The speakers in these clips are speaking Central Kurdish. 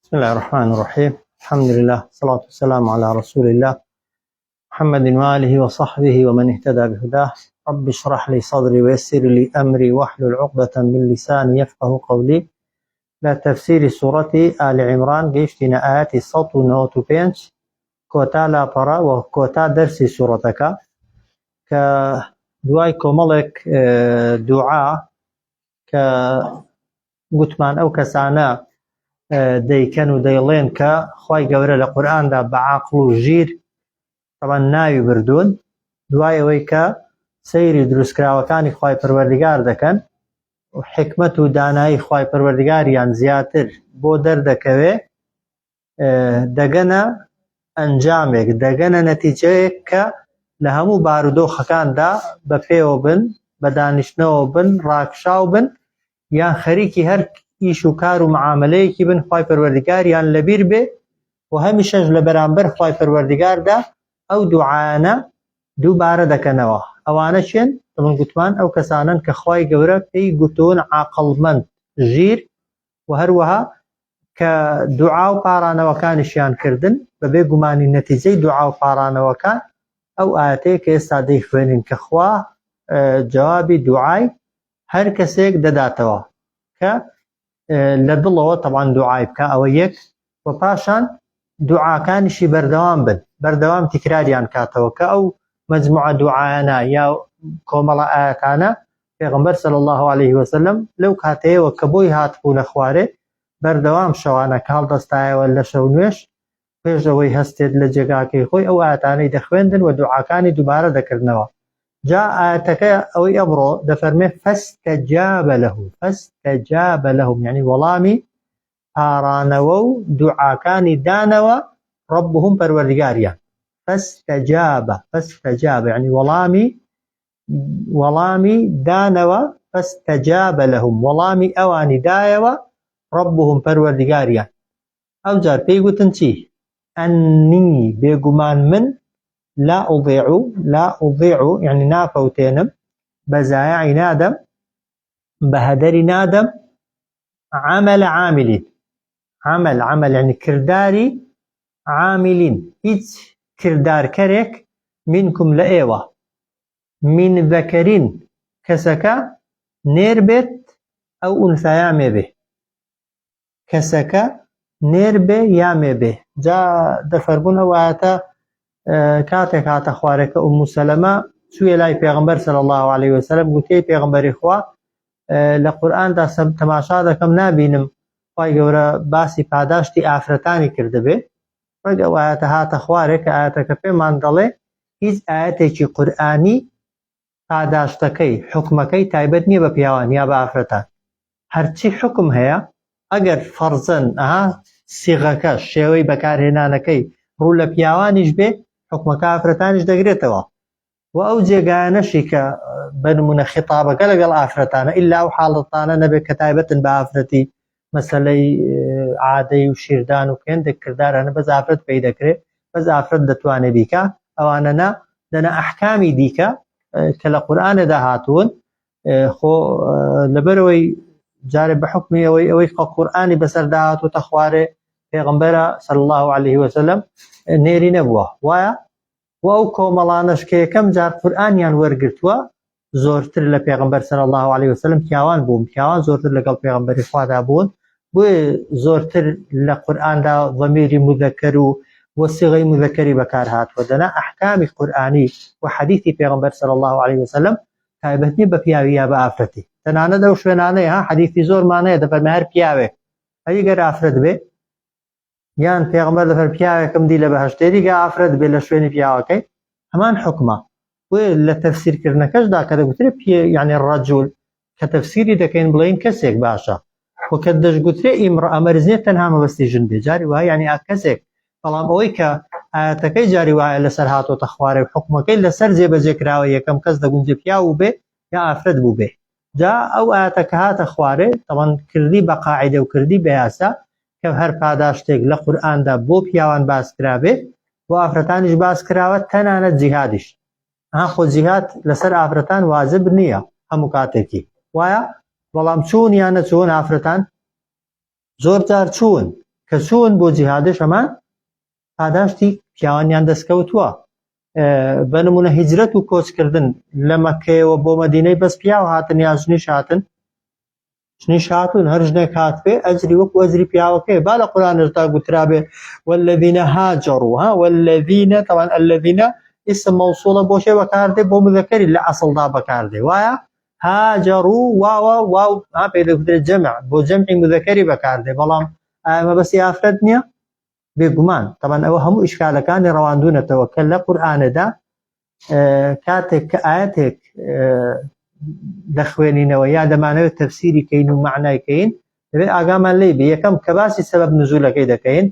بسم الله الرحمن الرحيم الحمد لله الصلاة والسلام على رسول الله محمد وآله وصحبه ومن اهتدى بهداه رب اشرح لي صدري ويسر لي أمري واحلل عقدة من لساني يفقه قولي لە تەفسیری سوڕەتی ئال عیمران گەیشتینە ئایەتی 195 کۆتا لاپەڕە و کۆتا دەرسی سوڕەتەکە کە دوای کۆمەڵێک دوعا کە گوتمان ئەو کەسانە دەیکەن و دەیڵێن کە خوای گەورە لە قورئاندا بە عاقڵ و ژیر تەبعەن ناوی بردوون دوای ئەوەی کە سەیری دروستکراوەکانی خوای پەروەردگار دەکەن و حکمت و دانایی خوای پەروەردگاریان زیاتر بۆ دەردەکەوێ دەگەنە ئەنجامێک دەگەنە نەتیجەیەک کە لە هەموو بارودۆخەکاندا بە پێوە بن بە دانیشتنەوە بن ڕاکشاو بن یان خەریکی هەر ئیش و کار و معاملەیەکی بن خوای پەروەردگاریان لەبیر بێ و هەمیشەش لە بەرامبەر خوای پەروەردگاردا ئەو دوعایانە دووبارە دەکەنەوە ئەوانە چێن من گوتمان ئەو کەسانن کە خوای گەورە پێی گوتون عاقڵمەند ژیر و هەروەها کە دوعا و پارانەوەکانیشیان کردن بەبێ گومانی نەتیجەی دوعا و پارانەوەکان ئەو ئاەتەیە کە ئێستا دەیخوێنین کە خوا جوابی دوعای هەر کەسێک دەداتەوە کە لە دڵەوە تەوان دوعای بکە ئەوە یەک و پاشان دوعاکانیشی بەردەوام بن بەردەوام تکراریان کاتەوە کە ئەو مجموعە دوعایانە یا کۆمەڵە ئاەتانە پێغمبەر صلی الله عليه وسلم لەو کاتەیەوە کە بۆی هاتبوونە خوارێ بەردەوام شەوانە کە هەڵدەستایەوە لە شەو نوێش پێش ئەوەی هەستێت لە جێگاکەی خۆی ئەو ئایەتانەی دەخوێندن و دوعاکانی دووبارە دەکردنەوە جا ئایەتەکە ئەوەی ئەمڕۆ دەفەرمێ فاستجاب لهم فاستجاب لهم یعنی وەڵامی پارانەوە و دوعاکانی دانەوە ربهم پەروەردگاریان فاستجاب فاستجاب یعنی وەڵامی وەڵامی دانەوە فاستجاب لهم وەڵامی ئەوانی دایەوە ربهم پەروەردگاریان ئەوجار پێی گوتن چی؟ ئەنی بێگومان من لا ئوضیع لا ئوضیع یعنی نافەوتێنم بە زایعی نادەم بە هەدەری نادەم عمل عاملین عمل عمل یعنی کرداری عاملین هیچ کردارکەرێک منکم لە ئێوە من ذەکەرین کەسەکە نێر بێت ئەو ئونثایا مێ بێ کەسەکە نێر بێ یا مێ بێ جا دەفەرموون ئەو ئایەتە کاتێک هاتە خوارێ کە ئوم سەلەمە چوویە لای پێغمبەر صلی الله علیه وسلم گوتەی پێغمبەری خوا لە قورئاندا تەماشا دەکەم نابینم خوای گەورە باسی پاداشتی ئافرەتانی کردبێ ڕێک ئەو ئایەتە هاتە خوارێ کە ئایەتەکە پێمان دەڵێ هیچ ئایەتێکی قورئانی پاداشتەکەی، حوکمەکەی تایبەت نیە بە پیاوان یا بە ئافرەتان هەرچی حوکم هەیە ئەگەر فەرزەن ئەها سیغەکە شێوەی بەکارهێنانەکەی ڕوو لە پیاوانیش بێ حوکمەکە ئافرەتانیش دەگرێتەوە و ئەو جێگایانەشی کە بە نمونە خیتابەکە لەگەڵ ئافرەتانە ئیلا ئەو حاڵەتانە نەبێت کە تایبەتن بە ئافرەتی مەسەلەی عادەی و شیردان و هێندێک کردار هەن بەس ئافرەت پێی دەکرێت بەس ئافرەت دەتوانێت بیکا ئەوانە نا دەنا ئەحکامی دیکە کە لە قورئانێدا هاتوون خۆ لەبەرەوەی جارێ بە حکمی ئەوەی ئەوەی کە قورئانی بەسەردا هاتووتە خوارێ پێغەمبەرە صلی الله عليه وسلم نێری نەبووە وایە و ئەو کۆمەڵانەش کە یەکەم جار قورئانیان وەرگرتووە زۆرتر لە پێغەمبەر صلی الله علیه وسلم پیاوان بوون پیاوان زۆرتر لەگەڵ پێغەمبەری خوادا بوون بۆیە زۆرتر لە قورئاندا ضمیری مذکر و وسیغەی مذکری بەکار هاتووە دەنا ئەحکامی قورئانی و حەدیثی پێغەمبەر صلی الله علیه وسلم تایبەت نییە بە پیاوی یا بە ئافرەتی تەنانەت ئەو شوێنانەیە ها حەدیثی زۆرمانەیە دەفەرمێ هەر پیاوێک ئەگەر ئافرەت بێ یان پێغەمبەر دەفەر پیاوێکم دی لە بەهەشتێ دیگە ئافرەت بێ لە شوێنی پیاوەکەی هەمان حکومە بۆیە لە تەفسیرکردنەکەشدا کە دەگوترێ پێ یعنی ڕەجول کە تەفسیری دەکەین بڵێین کەسێک باشە و کە دەشگوترێ ئیمڕە مەرج نییە تەنها مەبەستی ژن بێ جاری وایە یعنی ئا کەسێک بەڵام ئەوەی کە ئاەتەکەی جاری وایە لەسەر هاتۆتە خوارێ و حکومەکەی لەسەر جێبەجێ کراوە یەکەم کەس دەگونجێ پیاو بوو بێ یا ئافرەت بوو بێ جا ئەو ئاەتە کە هاتە خوارێ تەوان کردی بە قاعدە و کردی بە یاسا کە هەر پاداشتێک لە قورئاندا بۆ پیاوان باس کرابێ بۆ ئافرەتانیش باس کراوە تەنانەت جیهادیش ها خۆ جیهاد لەسەر ئافرەتان واجب نییە هەموو کاتێکی وایە بەڵام چوون یان نەچوون ئافرەتان زۆر جار چوون. کە چوون بۆ جیهادش هەمان پاداشتی پیاوانیان دەستکەوتووە. بە نمونە هیجرەت و کۆچکردن لە مەکەیەوە بۆ مەدینەی بەس پیاو هاتن یا ژنیش هاتن؟ ژنیش هاتوون، هەر ژنێک هاتبێ ئەجری وەکو ئەجری پیاوەکەیە. با لە قورئانشدا گوترابێ والذین هاجروا، ها والذین، طبعا الذین اسم موصولە بۆ شێ بەکاردێ؟ بۆ مذەکەری لە ئەسڵدا بەکاردێ، وایە؟ هاجروا واوە واو ها پێ دەگوترێت جەمع، بۆ جەمعی مذەکەری بەکاردێ، بەڵام ئایا مەبەستی ئافرەت نییە؟ بێگومان. تەبعەن ئەوە هەموو ئیشکالەکانی ڕەواندونەتەوە کە لە قورئانەدا کاتێک کە ئاەتێک دەخوێنینەوە یا دەمانەوێت تەفسیری کەین و معنای کەین، دەبێت ئاگامان لێی بێ. یەکەم کە باسی سەبەب نزولەکەی دەکەین،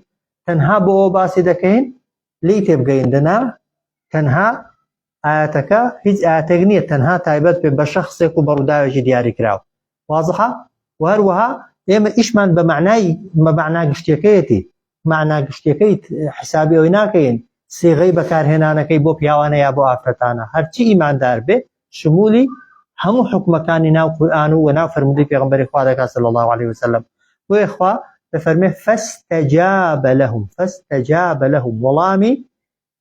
تەنها بۆ ئەوە باسی دەکەین لێی تێبگەین، دەنا تەنها ئاەتەکە هیچ ئاەتێک نییە تەنها تایبەت بێ بە شەخسێک و بە ڕووداوێکی دیاریکراو. وازحە؟ و هەروەها ئێمە ئیشمان بە معنای بە معنا گشتیەکەیەتی، معنا گشتیەکەی حسابی ئەوەی ناکەین سیغەی بەکارهێنانەکەی بۆ پیاوانە یا بۆ ئافرەتانە. هەرچی ئیماندار بێ شمولی هەموو حکومەکانی ناو قورئان و ناو فەرموودەی پێغەمبەری خوا دەکات صلی الله علیه وسلم. بۆیە خوا دەفەرمێ فاستجاب لهم، فاستجاب لهم، وەڵامی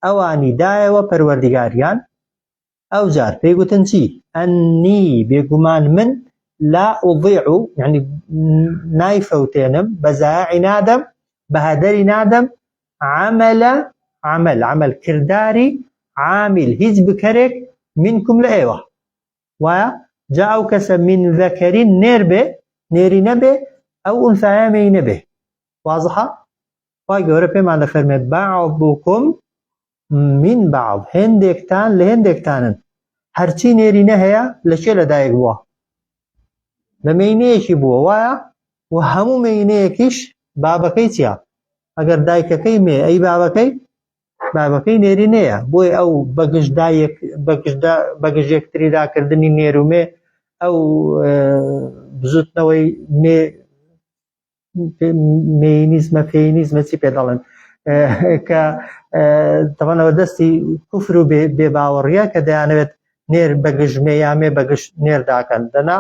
ئەوانی دایەوە پەروەردگاریان. ئەوجار پێی گوتن چی؟ ئەنی بێگومان من لا ئوضیع، یعنی نایفەوتێنم، بە زایعی نادەم، بە هەدەری نادەم، عەمەلە عەمەل، عەمەل کرداری، عامل هیچ بکەرێک، منکم لە ئێوە، وایە؟ جا ئەو کەسە من ذەکەرین نێر بێ نێری نەبێ ئەو ئونسایە مێی نەبێ. وازحە؟ خوای گەورە پێمان دەفەرمێ بعضکم من بعض، هێندێکتان لە هێندێکتانن. هەرچی نێرینە هەیە لە کێ لەدایک بووە؟ لە مێینەیەکی بووە، وایە؟ و هەموو مێینەیەکیش بابەکەی چییە؟ ئەگەر دایکەکەی مێ، ئەی بابەکەی؟ بابەکەی نێرینەیە. بۆیە ئەو بەگژدایەک بەگژدا بەگژ یەکتریداکردنی نێر و مێ، ئەو بزوتنەوەی مێ مێینیزمە فێینیزمە چی پێ دەڵێن، کە تەوانەوە دەستی کوفر و بێباوەڕیە کە دەیانەوێت نێر بەگژ مێ یا مێ بەگژ نێر داکەن. دەنا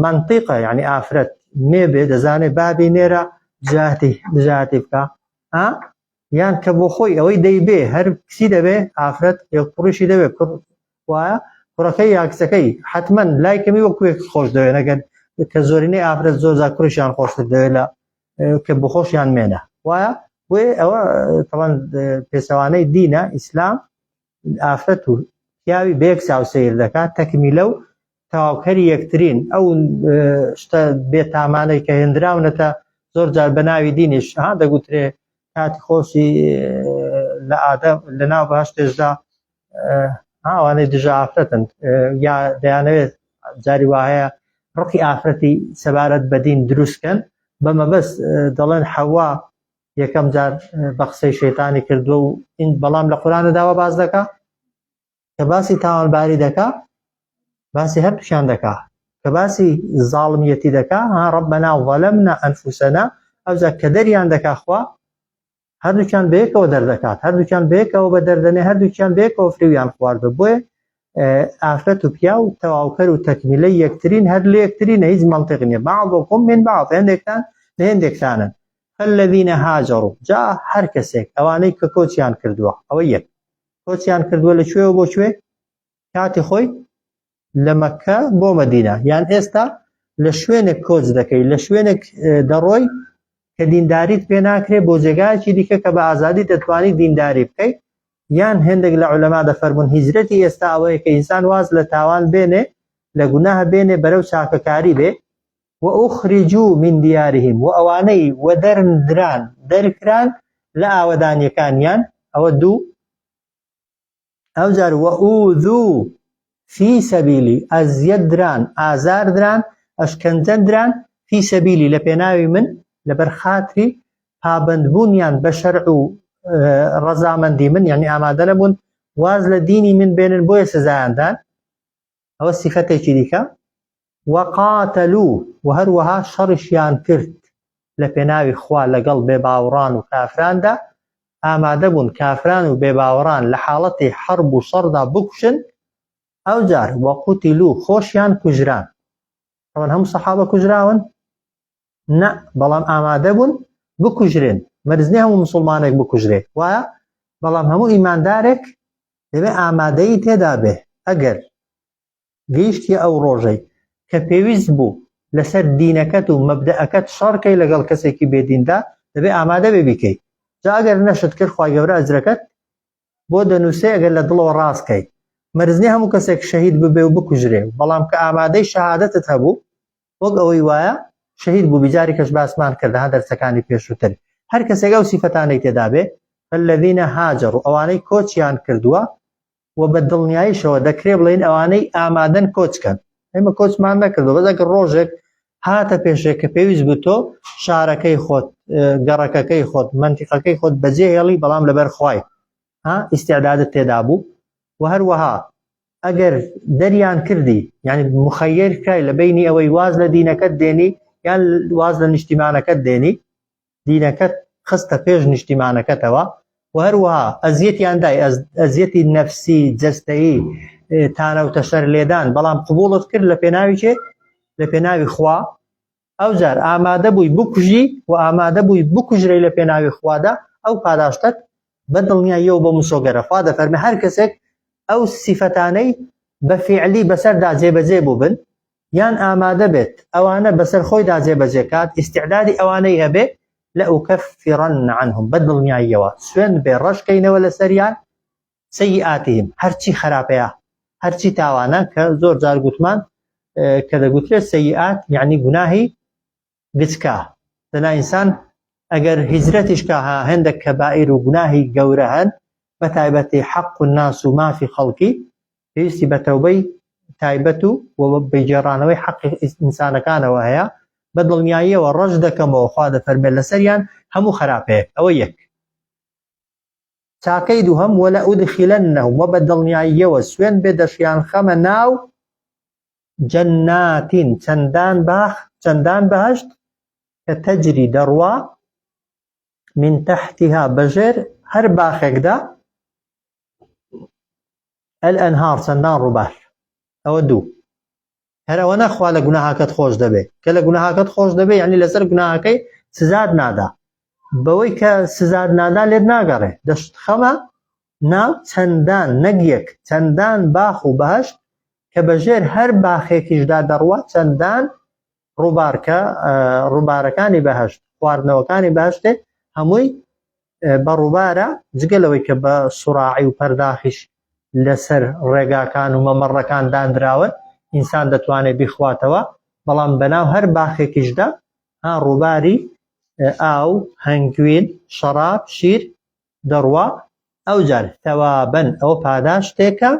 منطقە، یعنی ئافرەت مێ بێ دەزانێ بابی نێرە دژایەتی دژایەتی بکە، ها یان کە بۆ خۆی ئەوەی دەیبێ هەر کچی دەبێ ئافرەت یا کوڕیشی دەبێ کوڕ، وایە؟ کوڕەکەی یا کچەکەی حتمما لای کەمی وەکو یەک خۆش دەوێت، نەگەر کە زۆرینەی ئافرەت زۆر جار کوڕیشیان خۆشتر دەوێت لە کە بۆ خۆشیان مێنە، وایە؟ بۆیە ئەوە تەوان پێچەوانەی دینە. ئیسلام ئافرەت و پیاوی بەیەک چاو سەیر دەکات، تەکمیلە و تەواوکەری یەکترین. ئەو شتە بێتامانەی کە هێنراونەتە زۆر جار بە ناوی دینیش ها دەگوترێ کاتی خۆشی لە ئادەم لە ناو بەهەشتێشدا ئەوانەی دژە ئافرەتن یا دەیانەوێت جاری وایە ڕقی ئافرەتی سەبارەت بە دین دروستکەن، بە مەبەست دەڵێن حەوا یەکەم جار بە قسەی شەیتانی کردووە و بەڵام لە قورانە داوا باس دەکا کە باسی تاوانباری دەکا باسی هەردووکیان دەکا، کە باسی زاڵمیەتی دەکا ها ربنا ظلمنا انفسنا، ئەوجا کە دەریان دەکا خوا هەردووکیان بەیەکەوە دەردەکات، هەردووکیان بەیەکەوە بە دەردەنێ، هەردووکیان بەیەکەوە فریویان خواردوە. بۆیە ئافرەت و پیاو تەواوکەر و تەکمیلەی یەکترین، هەر لە یەکترینە، هیچ مەنتیق نییە. بعضکم من بعض، هێندێکتان لە هێندێکتانن. فالذین هاجروا، جا هەر کەسێک ئەوانەی کە کۆچیان کردووە، ئەوە یەک کۆچیان کردووە لە کوێوە بۆ کوێ؟ کاتی خۆی لە مەککە بۆ مەدینە، یان ئێستا لە شوێنێک کۆچ دەکەی، لە شوێنێک دەڕۆی کە دینداریت پێ ناکرێ بۆ جێگایەکی دیکە کە بە ئازادی دەتوانی دینداری بکەیت. یان هێندێک لە عولەما دەفەرموون هیجرەتی ئێستا ئەوەیە کە ئینسان واز لە تاوان بێنێ، لە گوناه بێنێ، بەرەو چاکەکاری بێ. وأخرجوا من دیارهم، و ئەوانەی وەدەرندران، دەرکران لە ئاوەدانیەکانیان، ئەوە دوو. ئەوجار وأوذوا في سبیلی، ئەزیەت دران، ئازار دران، ئەشکەنجە دران، فی سەبیلی لە پێناوی من، لەبەر خاتری پابەندبوونیان بە شەرع و ڕەزامەندی من، یعنی ئامادە نەبوون واز لە دینی من بێنن، بۆیە سزایان دان. ئەوە سیفەتێکی دیکە. وقاتلوا، و هەروەها شەڕیشیان کرد لە پێناوی خوا لەگەڵ بێباوڕان و کافراندا، ئامادە بوون کافران و بێباوەڕان لە حاڵەتی حەرب و شەڕدا بکوژن، ئەوجار وقتلوا خۆشیان کوژران. ئەوان هەموو سەحابە کوژراون؟ نا، بەڵام ئامادە بوون بکوژرێن مەرج نییە هەموو مسلمانێک بکوژرێ وایە بەڵام هەموو ئیماندارێک دەبێ ئامادەیی تێدا بێ ئەگەر گەیشتیە ئەو ڕۆژەی کە پێویست بوو لەسەر دینەکەت و مەبدەئەکەت شەڕکەی لەگەڵ کەسێکی بێدیندا دەبێ ئامادە بێ بیکەی جا ئەگەر نەشت کرد خوای گەورە ئەجرەکەت بۆ دەنووسێ ئەگەر لە دڵەوە ڕاست کەی مەرج نییە هەموو کەسێک شەهید ببێ و بکوژرێ بەڵام کە ئامادەی شەهادەتت هەبوو وەک ئەوەی وایە شەهید بوو بیجاری کەش باسمان کرد ها دەرسەکانی پێشووتر هەر کەسێک ئەو سیفەتانەی تێدا بێ فالذین هاجروا ئەوانەی کۆچیان کردووە و بە دڵنیاییشەوە دەکرێ بڵێین ئەوانەی ئامادەن کۆچ کەن ئێمە کۆچمان نەکردو بەس ئەگەر ڕۆژێک هاتە پێشێک کە پێویست بوو تۆ شارەکەی خۆت گەڕەکەکەی خۆت مەنتیقەکەی خۆت بەجێ هێڵی بەڵام لەبەر خوای ها ئیسیعدادت تێدا بوو و هەروەها ئەگەر دەریان کردی یعنی مخەیەر کرای لە بینی ئەوەی واز لە دینەکەت دێنی یان واز لە نیشتیمانەکەت دێنی دینەکەت خستە پێش نیشتیمانەکەتەوە و هەروەها ئەزیەتیان دای ئەزیەتی نەفسی جەستەیی تانە و تەشەر لێدان بەڵام قبوڵت کرد لە پێناوی چێ لە پێناوی خوا ئەوجار ئامادە بووی بکوژی و ئامادە بووی بکوژرەی لە پێناوی خوادا ئەو پاداشتت بە دڵنیاییەوە بۆ مسۆگەرە خوا دەفەرمێ هەر کەسێک ئەو سیفەتانەی بە فیعلی بەسەردا جێبەجێ بووبن یان ئامادە بێت ئەوانە بەسەر خۆیدا جێبەجێ کات، ئیستیعدادی ئەوانەی هەبێ، لأکفرن عنهم، بە دڵنیاییەوە سوێند بێ ڕەش کەینەوە لەسەریان، سیئاتهم، هەرچی خراپەیە، هەرچی تاوانە، کە زۆر جار گوتمان کە دەگوترێت سیئات یعنی گوناهی گچکە، دەنا ئینسان ئەگەر هیجرەتیش کا ها هێندێک کەبائیر و گوناهی گەورە هەن بە تایبەتی حەق الناس و مافی خەڵکی پێویستی بە تەوبەی تایبەت و و بەگێڕانەوەی حەقی ئینسانەکانەوە هەیە بە دڵنیاییەوە ڕەش دەکەمەوە خوا دەفەرمێت لەسەریان هەموو خراپەیەک ئەوە یەک چاکەی دووهەم ولأدخلنهم وە بە دڵنیاییەوە سوێند بێ دەشیانخەمە ناو جنات چەندان باخ چەندان بەهەشت کە تجری دەڕوا من تحتها بەژێر هەر باخێکدا الانهار چەندان ڕووبار ئەوە دوو هەر ئەوە نەخوا لە گوناهاکەت خۆش دەبێ کە لە گوناهاکەت خۆش دەبێ یعنی لەسەر گوناهەکەی سزاد نادا بەوەی کە سزاد نادا لێت ناگەڕێ دەشت خەمە ناو چەندان نەک یەک چەندان باخ و بەهشت کە بەژێر هەر باخێکیشدا دەڕوا چەندان ڕووبار کە ڕووبارەکانی بەهشت خواردنەوەکانی بەهشتێ هەمووی بە ڕووبارە جگە لەوەی کە بە سوراعی و پەرداخیش لەسەر ڕێگاکان و مەمەڕەکان دانراون ئینسان دەتوانێت بیخواتەوە بەڵام بەناو هەر باخێکیشدا ها ڕووباری ئاو هەنگوین شەڕاب شیر دەڕوا ئەوجار ثوابا ئەوە پاداشتێکە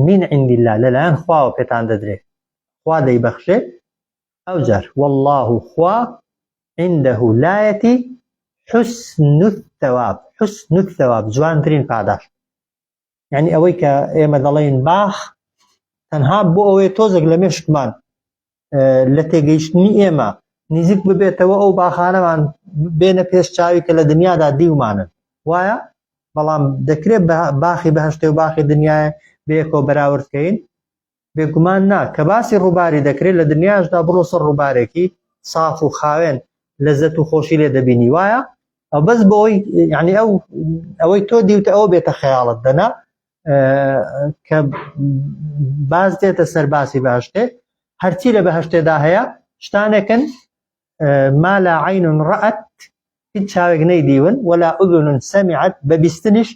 من عند الله لەلایەن خواوە پێتان دەدرێ خوا دەیبەخشێ ئەوجار والله خوا عنده لایەتی حسن الثواب حسن الثواب جوانترین پاداشت یعنی ئەوەی کە ئێمە دەڵێین باخ تەنها بۆ ئەوەی تۆزێک لە مێشکمان لە تێگەیشتنی ئێمە نزیک ببێتەوە ئەو باخانەمان بێنە پێش چاوی کە لە دنیادا دیومانن وایە بەڵام دەکرێت باخی بەهشتێ و باخی دنیاە بەیەکەوە بەراورد کەین بێگومان نا کە باسی ڕووباری دەکرێت لە دنیاشدا بڕۆ سەر ڕووبارێکی ساف و خاوێن لەزەت و خۆشی لێ دەبینی وایە ئەو بەس بۆی یعنی ئەو ئەوەی تۆ دیوتە ئەوە بێتە خەیاڵت دەنا کە باز دێتە سەر باسی بەهشتێ هەرچی لە بەهشتێدا هەیە شتانێکن ما لا عین رأت هیچ چاوێک نەیدیون ولا اذن سمعت بە بیستنیش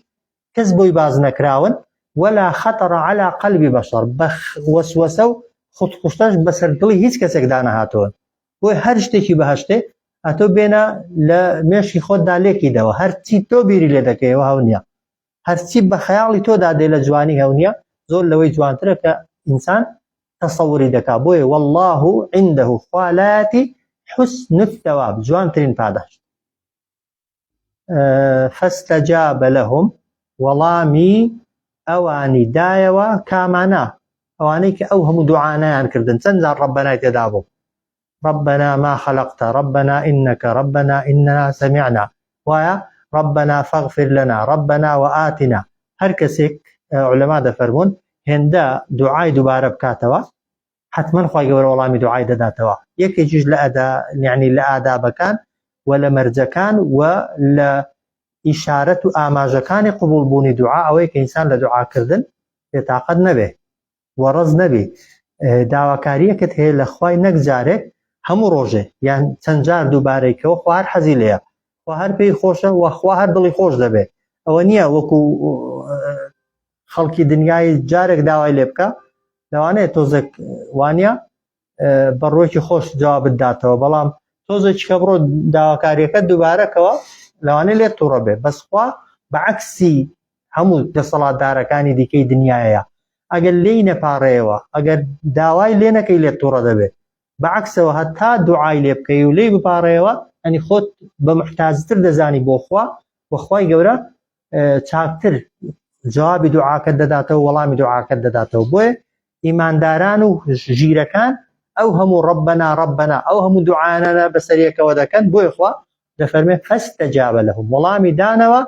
کەس بۆی باز نەکراون ولا خطر على قلب بشر بە وەسوەسە و خودخوشتەش بەسەر دڵی هیچ کەسێکدا نەهاتوون بۆی هەر شتێکی بەهشتێ ئەتۆ بێنە لە مێشکی خۆتدا لێکی دەوە هەرچی تۆ بیری لێ دەکەیەوە هەو نییە هەرچی بە خەیاڵی تۆدا دێ لە جوانی هەو نییە زۆر لەوەی جوانترە کە ئینسان تەسەوری دەکا بۆیە والله عنده خوا لایەتی حسن الثواب جوانترین پاداشت فاستجاب لهم وەڵامی ئەوانی دایەوە کامانە ئەوانەی کە ئەو هەموو دوعانیان کردن چەند جار ڕەبەنای تێدا بوو ربنا ما خلقت ربنا إنك ربنا إننا سمعنا وایە ربنا فاغفر لنا ربنا وآتنا هەر کەسێک علەما دەفەرموون هێندە دوعای دووبارە بکاتەوە حتمما خی گەورە وەڵامی دوعای دەداتەوە یەکێکیش لە ئەدا یعنی لە ئادابەکان. و لە مەرجەکان و لە ئیشارەت و ئاماژەکانی قبوڵ بوونی دوعا ئەوەیە کە ئینسان لە دوعاکردن بێتاقەت نەبێ و ڕەز نەبی. داواکارییەکت هەیە لە خوای نەک جارێک هەموو ڕۆژێ یان چەند جار دووبارەی کەوە خوا هەر حەزی لێیە خوا هەر پێی خۆشە و خوا هەر دڵی خۆش دەبێ ئەوە نییە وەکو خەڵکی دنیای جارێک داوای لێ بکە لەوانەیە تۆزێک وانە بە ڕۆکی خۆش جوابت داتەوە بەڵام تۆزێکی کە بڕۆ داواکاریەکە دووبارەکەوە لەوانەیە لێت تووڕە بێ بەسخوا بەعکسی هەموو دەسەڵاتدارەکانی دیکەی دنیایە ئەگەر لێی نەپاڕێیەوە ئەگەر داوای لێ نەکەی لێت تووڕە دەبێت بەعکسەوە هەتا دوعای لێ بکەی و لێی بپاڕێیەوە ئەنی خۆت بە محتاجتر دەزانی بۆ خوا و خوای گەورە چاکتر جوابی دوعاکەت دەداتەوە وەڵامی دوعاکەت دەداتەوە بۆیە ئیمانداران و ژیرەکان ئەو هەموو ڕەبەنا ڕەبەنا ئەو هەموو دوعانە بەسەریەکەوە دەکەن بۆیە خوا دەفەرمێ فەستەجابە لەهم وەڵامی دانەوە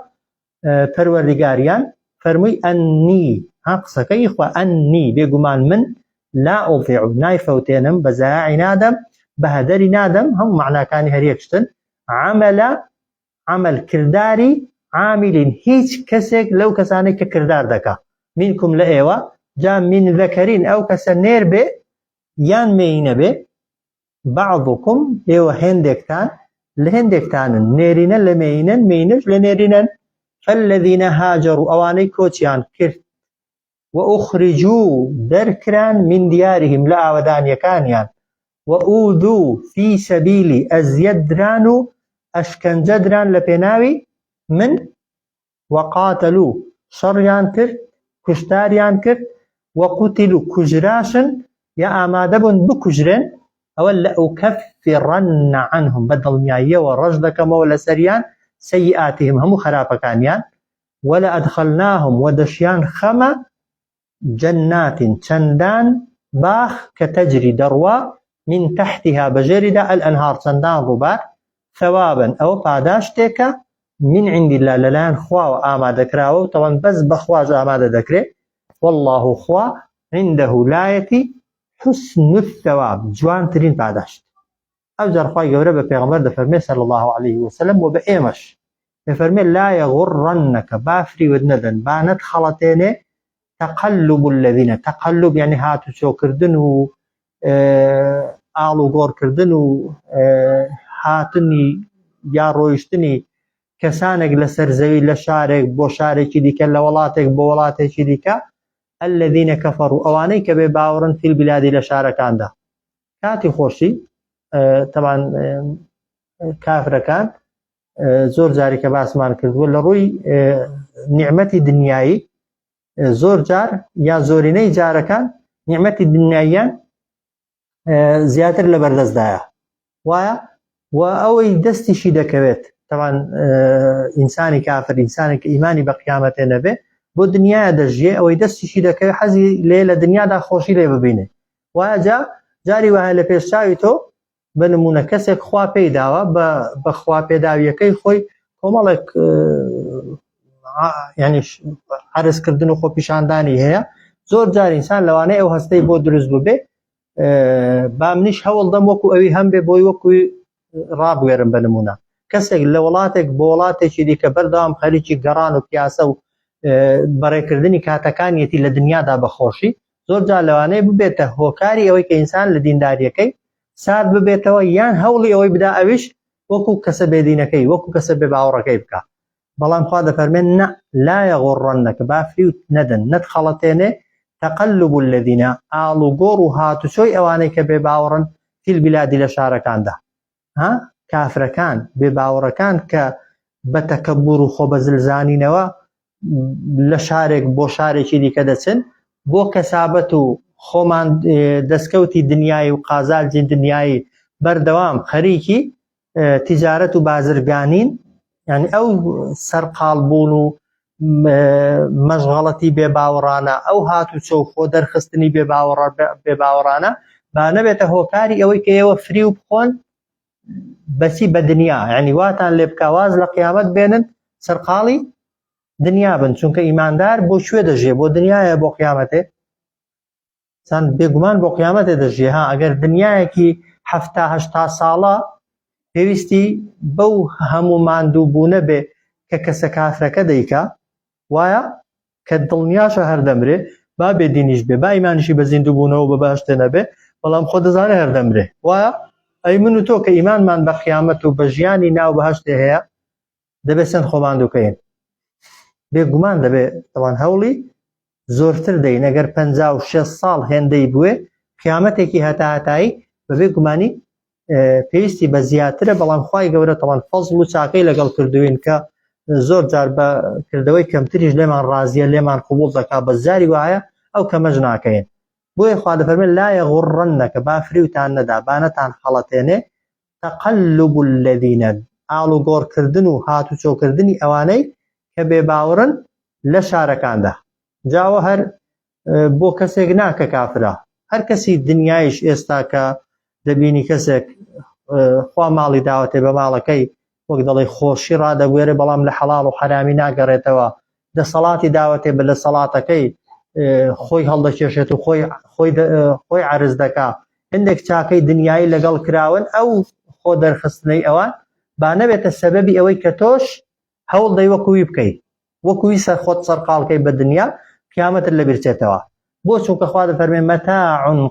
پەروەردگاریان فەرمووی ئەنی ها قسەکەی خوا ئەنی بێگومان من لا ئوضیع نایفەوتێنم بە زایعی نادەم بە هەدەری نادەم هەموو معناکانی هەر یەک شتن عەمەلە عەمەل کرداری عاملین هیچ کەسێک لەو کەسانەی کە کردار دەکا منکم لە ئێوە جا من ذەکەرین ئەو کەسە نێر بێ یان مێینە بێ بعضکم ئێوە هێندێکتان لە هێندێکتانن نێرینە لە مێینەن مێینەش لە نێرینەن فالذین هاجروا ئەوانەی کۆچیان کرد وأخرجوا دەرکران من دیارهم لە ئاوەدانیەکانیان وأوذوا في سبیلی ئەزیەت دران و ئەشکەنجە دران لە پێناوی من وقاتلوا شەڕیان کرد، کوشتاریان کرد، وقتلوا کوژراشن یا ئامادە بوون بکوژرێن، ئەوە لأکفرن عنهم بە دڵنیاییەوە ڕەش دەکەمەوە لەسەریان سیئاتهم هەموو خراپەکانیان، ولأدخلناهم وە دەشیان خەمە جنات چەندان باخ کە تجری دەڕوا من تحتها بەژێریدا الانهار چەندان ڕووبار ثوابا ئەوە پاداشتێکە من عند الله لەلایەن خواوە ئامادەکراوە و تەوان بەس بەخواش ئامادە دەکرێ والله خوا عنده لایەتی حسن الثواب جوانترین پاداشت ئەوجار خوای گەورە بە پێغەمبەر دەفەرمێ صلی الله علیه وسلم و بە ئێمەش دەفەرمێ لا یغرنک با فریوت نەدەن با نەتخەڵەتێنێ تقلب الذین تقلب یعنی هاتوچۆکردن و ئاڵوگۆڕکردن و هاتنی یا ڕۆیشتنی کەسانێک لەسەر زەوی لە شارێک بۆ شارێکی دیکە لە وڵاتێک بۆ وڵاتێکی دیکە الذين كفروا ئەوانەی کە بێ باوەڕن فی البلاد لە شارەکاندا کاتی خۆشی تەبان کافرەکان زۆر جاری کە باسمان کردووە لە ڕووی نیعممەتی دنیایی زۆر جار یا زۆرینەی جارەکان نیعممەتی دنیاییان زیاتر لە بەردەستدایە وایە و ئەوەی دەستیشی دەکەوێت تەوان ئینسانی کافر ئینسانێک کە ئیمانی بە قیامەتێ نەبێ بۆ دنیاە دەژیێ ئەوەی دەستیشی دەکەوێت حەزی لێ لە دنیادا خۆشی لێ ببینێ وایە جا جاری وایە لە پێش چاوی تۆ بە نمونە کەسێک خوا پێی داوە بە خوا پێداویەکەی خۆی کۆمەڵێک ینی عرزکردن و خۆپیشاندانی هەیە زۆر جار ئینسان لەوانەیە ئەو هەستەی بۆ دروست ببێ با منیش هەوڵ دەم وەکو ئەوی هەم بێ بۆی وەکوی ڕابوێرم بە نمونە کەسێک لە وڵاتێک بۆ وڵاتێکی دیکە بەردەوام خەریکی گەڕان و پیاسە و بەڕێکردنی کاتەکانیەتی لە دنیادا بەخۆشی زۆر جار لەوانەیە ببێتە هۆکاری ئەوەی کە ئینسان لە دینداریەکەی سارد ببێتەوە یان هەوڵی ئەوەی بدا ئەویش وەکو کەسە بێدینەکەی وەکو کەسە بێ باوەڕەکەی بکە بەڵام خوا دەفەرمێن نە لا یغرنک با فریوت نەدەن نەتخەڵەتێنێ تقلب الذین ئاڵوگۆڕ و هاتوچۆی ئەوانەی کە بێ باوەڕن فی البلاد لە شارەکاندا ها کافرەکان بێ باوەڕەکان کە بە تەکەبور و خۆ بەزلزانینەوە لە شارێک بۆ شارێکی دیکە دەچن بۆ کەسابەت و خۆمان دەستکەوتی دنیایی و قازانجی دنیایی بەردەوام خەریکی تیجارەت و بازرگانین یعنی ئەو سەرقاڵ بوون و مەشغەڵەتی بێ باوەڕانە ئەو هات و چۆ خۆ دەرخستنی بێ بێ باوەڕانە با نەبێتە هۆکاری ئەوەی کە ئێوە فری و بخۆن بەچی بە دنیا یعنی واتان لێ بکە واز لە قیامەت بێنن سەرقاڵی دنیا بن چونکە ئیماندار بۆ کوێ دەژێ بۆ دنیاە بۆ قیامەتێ چەند بێگومان بۆ قیامەتێ دەژێ ها ئەگەر دنیایەکی هەفتا هەشتا ساڵە پێویستی بەو هەموو ماندوو بوونە بێ کە کەسە کافرەکە دەیکا؟ وایە؟ کە دڵنیاشە هەر دەمرێ، با بێ دینیش بێ، با ئیمانیشی بە زیندوو بوونەوە و بە بەهەشتێ نەبێ، بەڵام خۆ دەزانێ هەر دەمرێ. وایە؟ ئەی من و تۆ کە ئیمانمان بە قیامەت و بە ژیانی ناو بەهەشتێ هەیە، دەبێ چەند خۆ ماندوو کەین؟ بێگومان دەبێ تەوان هەوڵی زۆرتر دەین ئەگەر 56 ساڵ هێندەی بوێ قیامەتێکی هەتاهەتایی بەبێ گومانی پێویستی بە زیاترە بەڵام خوای گەورە تەوان فەزڵ و چاکەی لەگەڵ کردوین کە زۆر جار بە کردەوەی کەمتریش لێمان ڕازیە لێمان قوبوڵ دەکا بە زاری وایە ئەو کەمەش ناکەین بۆیە خوا دەفەرمێ لا یغرنک با فریوتان نەدا با نەتان خەڵەتێنێ تقلب الذین ئاڵوگۆڕکردن و هاتوچۆکردنی ئەوانەی کە بێباوەڕن لە شارەکاندا جاوە هەر بۆ کەسێک نا کە کافرە هەر کەسی دنیایش ئێستا کە دەبینی کەسێک خوا ماڵی داوەتێ بە ماڵەکەی وەک دەڵێ خۆشی ڕادەبوێرێ بەڵام لە حەڵاڵ و حەرامی ناگەڕێتەوە دەسەڵاتی داوەتێ بە دەسەڵاتەکەی خۆی هەڵدەکێشێت و خۆی خۆی خۆی عرز دەکا هەندێک چاکەی دنیایی لەگەڵ کراون ئەو خۆ دەرخستنەی ئەوان با نەبێتە سەبەبی ئەوەی کە تۆش هەوڵ دەی وەکووی بکەی وەکووی سەر خۆت سەرقاڵکەی بە دنیا قیامەتت لەبیر چێتەوە بۆ چونکە خوا دەفەرمێ مەتاع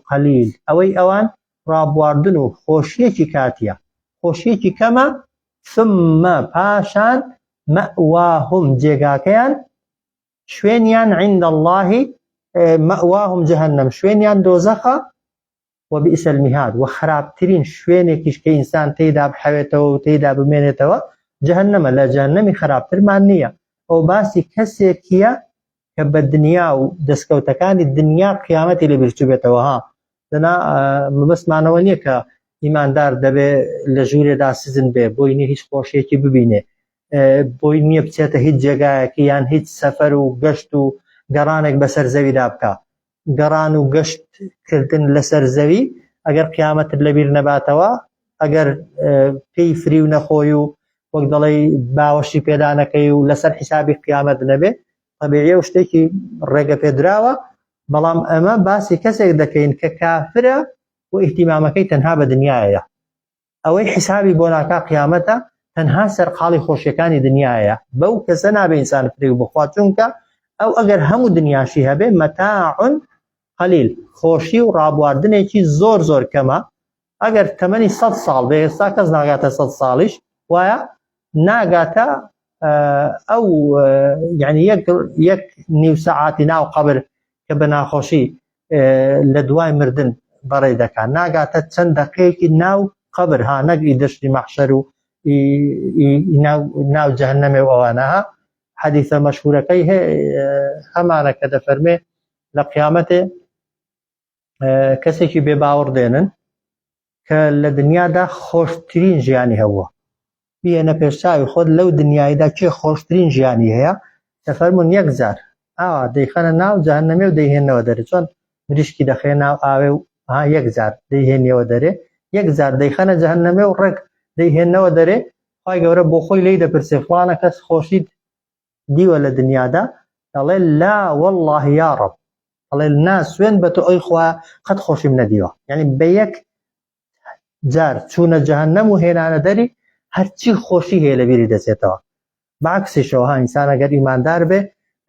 قلیل ئەوەی ئەوان ڕابواردن و خۆشیەکی کاتیە خۆشیەکی کەمە ثم پاشان مەواهم جێگاکەیان شوێنیان عند الله مەواهم جهنم شوێنیان دۆزەخە وبئس المهاد وە خراپترین شوێنێکیش کە ئینسان تێیدا بحەوێتەوە و تێیدا بمێنێتەوە جەهەنەمە لە جەهەنەمی خراپترمان نییە ئەو باسی کەسێکیە کە بە دنیا و دەستکەوتەکانی دنیا قیامەتی لە بیرچووبێتەوە ها دەنا مەبەستمانەوە نییە کە ئیماندار دەبێ لە ژوورێدا سزن بێ بۆی نیە هیچ خۆشیەکی ببینێ بۆی نییە بچێتە هیچ جێگایەکی یان هیچ سەفەر و گەشت و گەڕانێک بەسەر زەویدا بکە گەڕان و گەشت کردن لەسەر زەوی ئەگەر قیامەتت لەبیر نەباتەوە ئەگەر پێی فریو نەخۆی و وەک دەڵێی باوەشی پێدانەکەی و لەسەر حیسابی قیامەت نەبێ طبیعیە و شتێکی ڕێگە پێدراوە بەڵام ئەمە باسی کەسێک دەکەین کە کافرە و ئیهتیمامەکەی تەنها بە دنیایە ئەوەی حیسابی بۆ ناکا قیامەتە تەنها سەرقاڵی خۆشیەکانی دنیایە بەو کەسە نابێ ئینسان فریو بخوا چونکە ئەو ئەگەر هەموو دنیاشی هەبێ مەتاع قلیل خۆشی و ڕابواردنێکی زۆر زۆر کەمە ئەگەر تەمەنی سە ساڵ بێ ئێستا کەس ناگاتە سە ساڵیش وایە ناگاتە ئەو یعنی یەک یەک نیو سەعاتی ناو قەبر کە بە ناخۆشی لە دوای مردن بەڕێ دەکات ناگاتە چەند دەقەیەکی ناو قەبر ها نەک ئی دەشتی مەحشەر و ناو جەهەنەمێ و ئەوانە ها حەدیثە مەشهورەکەی هەمانە کە دەفەرمێ لە قیامەتێ کەسێکی بێ باوەڕ دێنن کە لە دنیادا خۆشترین ژیانی هەبووە بیێنە پێشچاوی خۆت لەو دنیایدا کێ خۆشترین ژیانی هەیە دەفەرمونون یەک جار ئاوا دەیخەنە ناو جەهەنەمێ و دەیهێنەوە دەرێ چۆن مریشکی دەخەیە ناو ئاوێ و ها یەک جار دەیهێنیەوە دەرێ یەک جار دەیخەنە جەهەنەمێ و ڕێک دەیهێنەوە دەرێ خوای گەورە بۆ خۆی لێی دەپرسێ فڵانە کەس خۆشیت دیوە لە دنیادا دەڵێ لا والله یا رب دەڵێ نا سوێن بە تۆ ئەی خوا قەت خۆشیم نەدیوە یعنی بە یەک جار چوونە جەهەنەم و هێنانە دەری هەرچی خۆشی هەیە لە بیری دەچێتەوە بەعکسیشەوە ها ئینسان ئەگەر ئیماندار بێ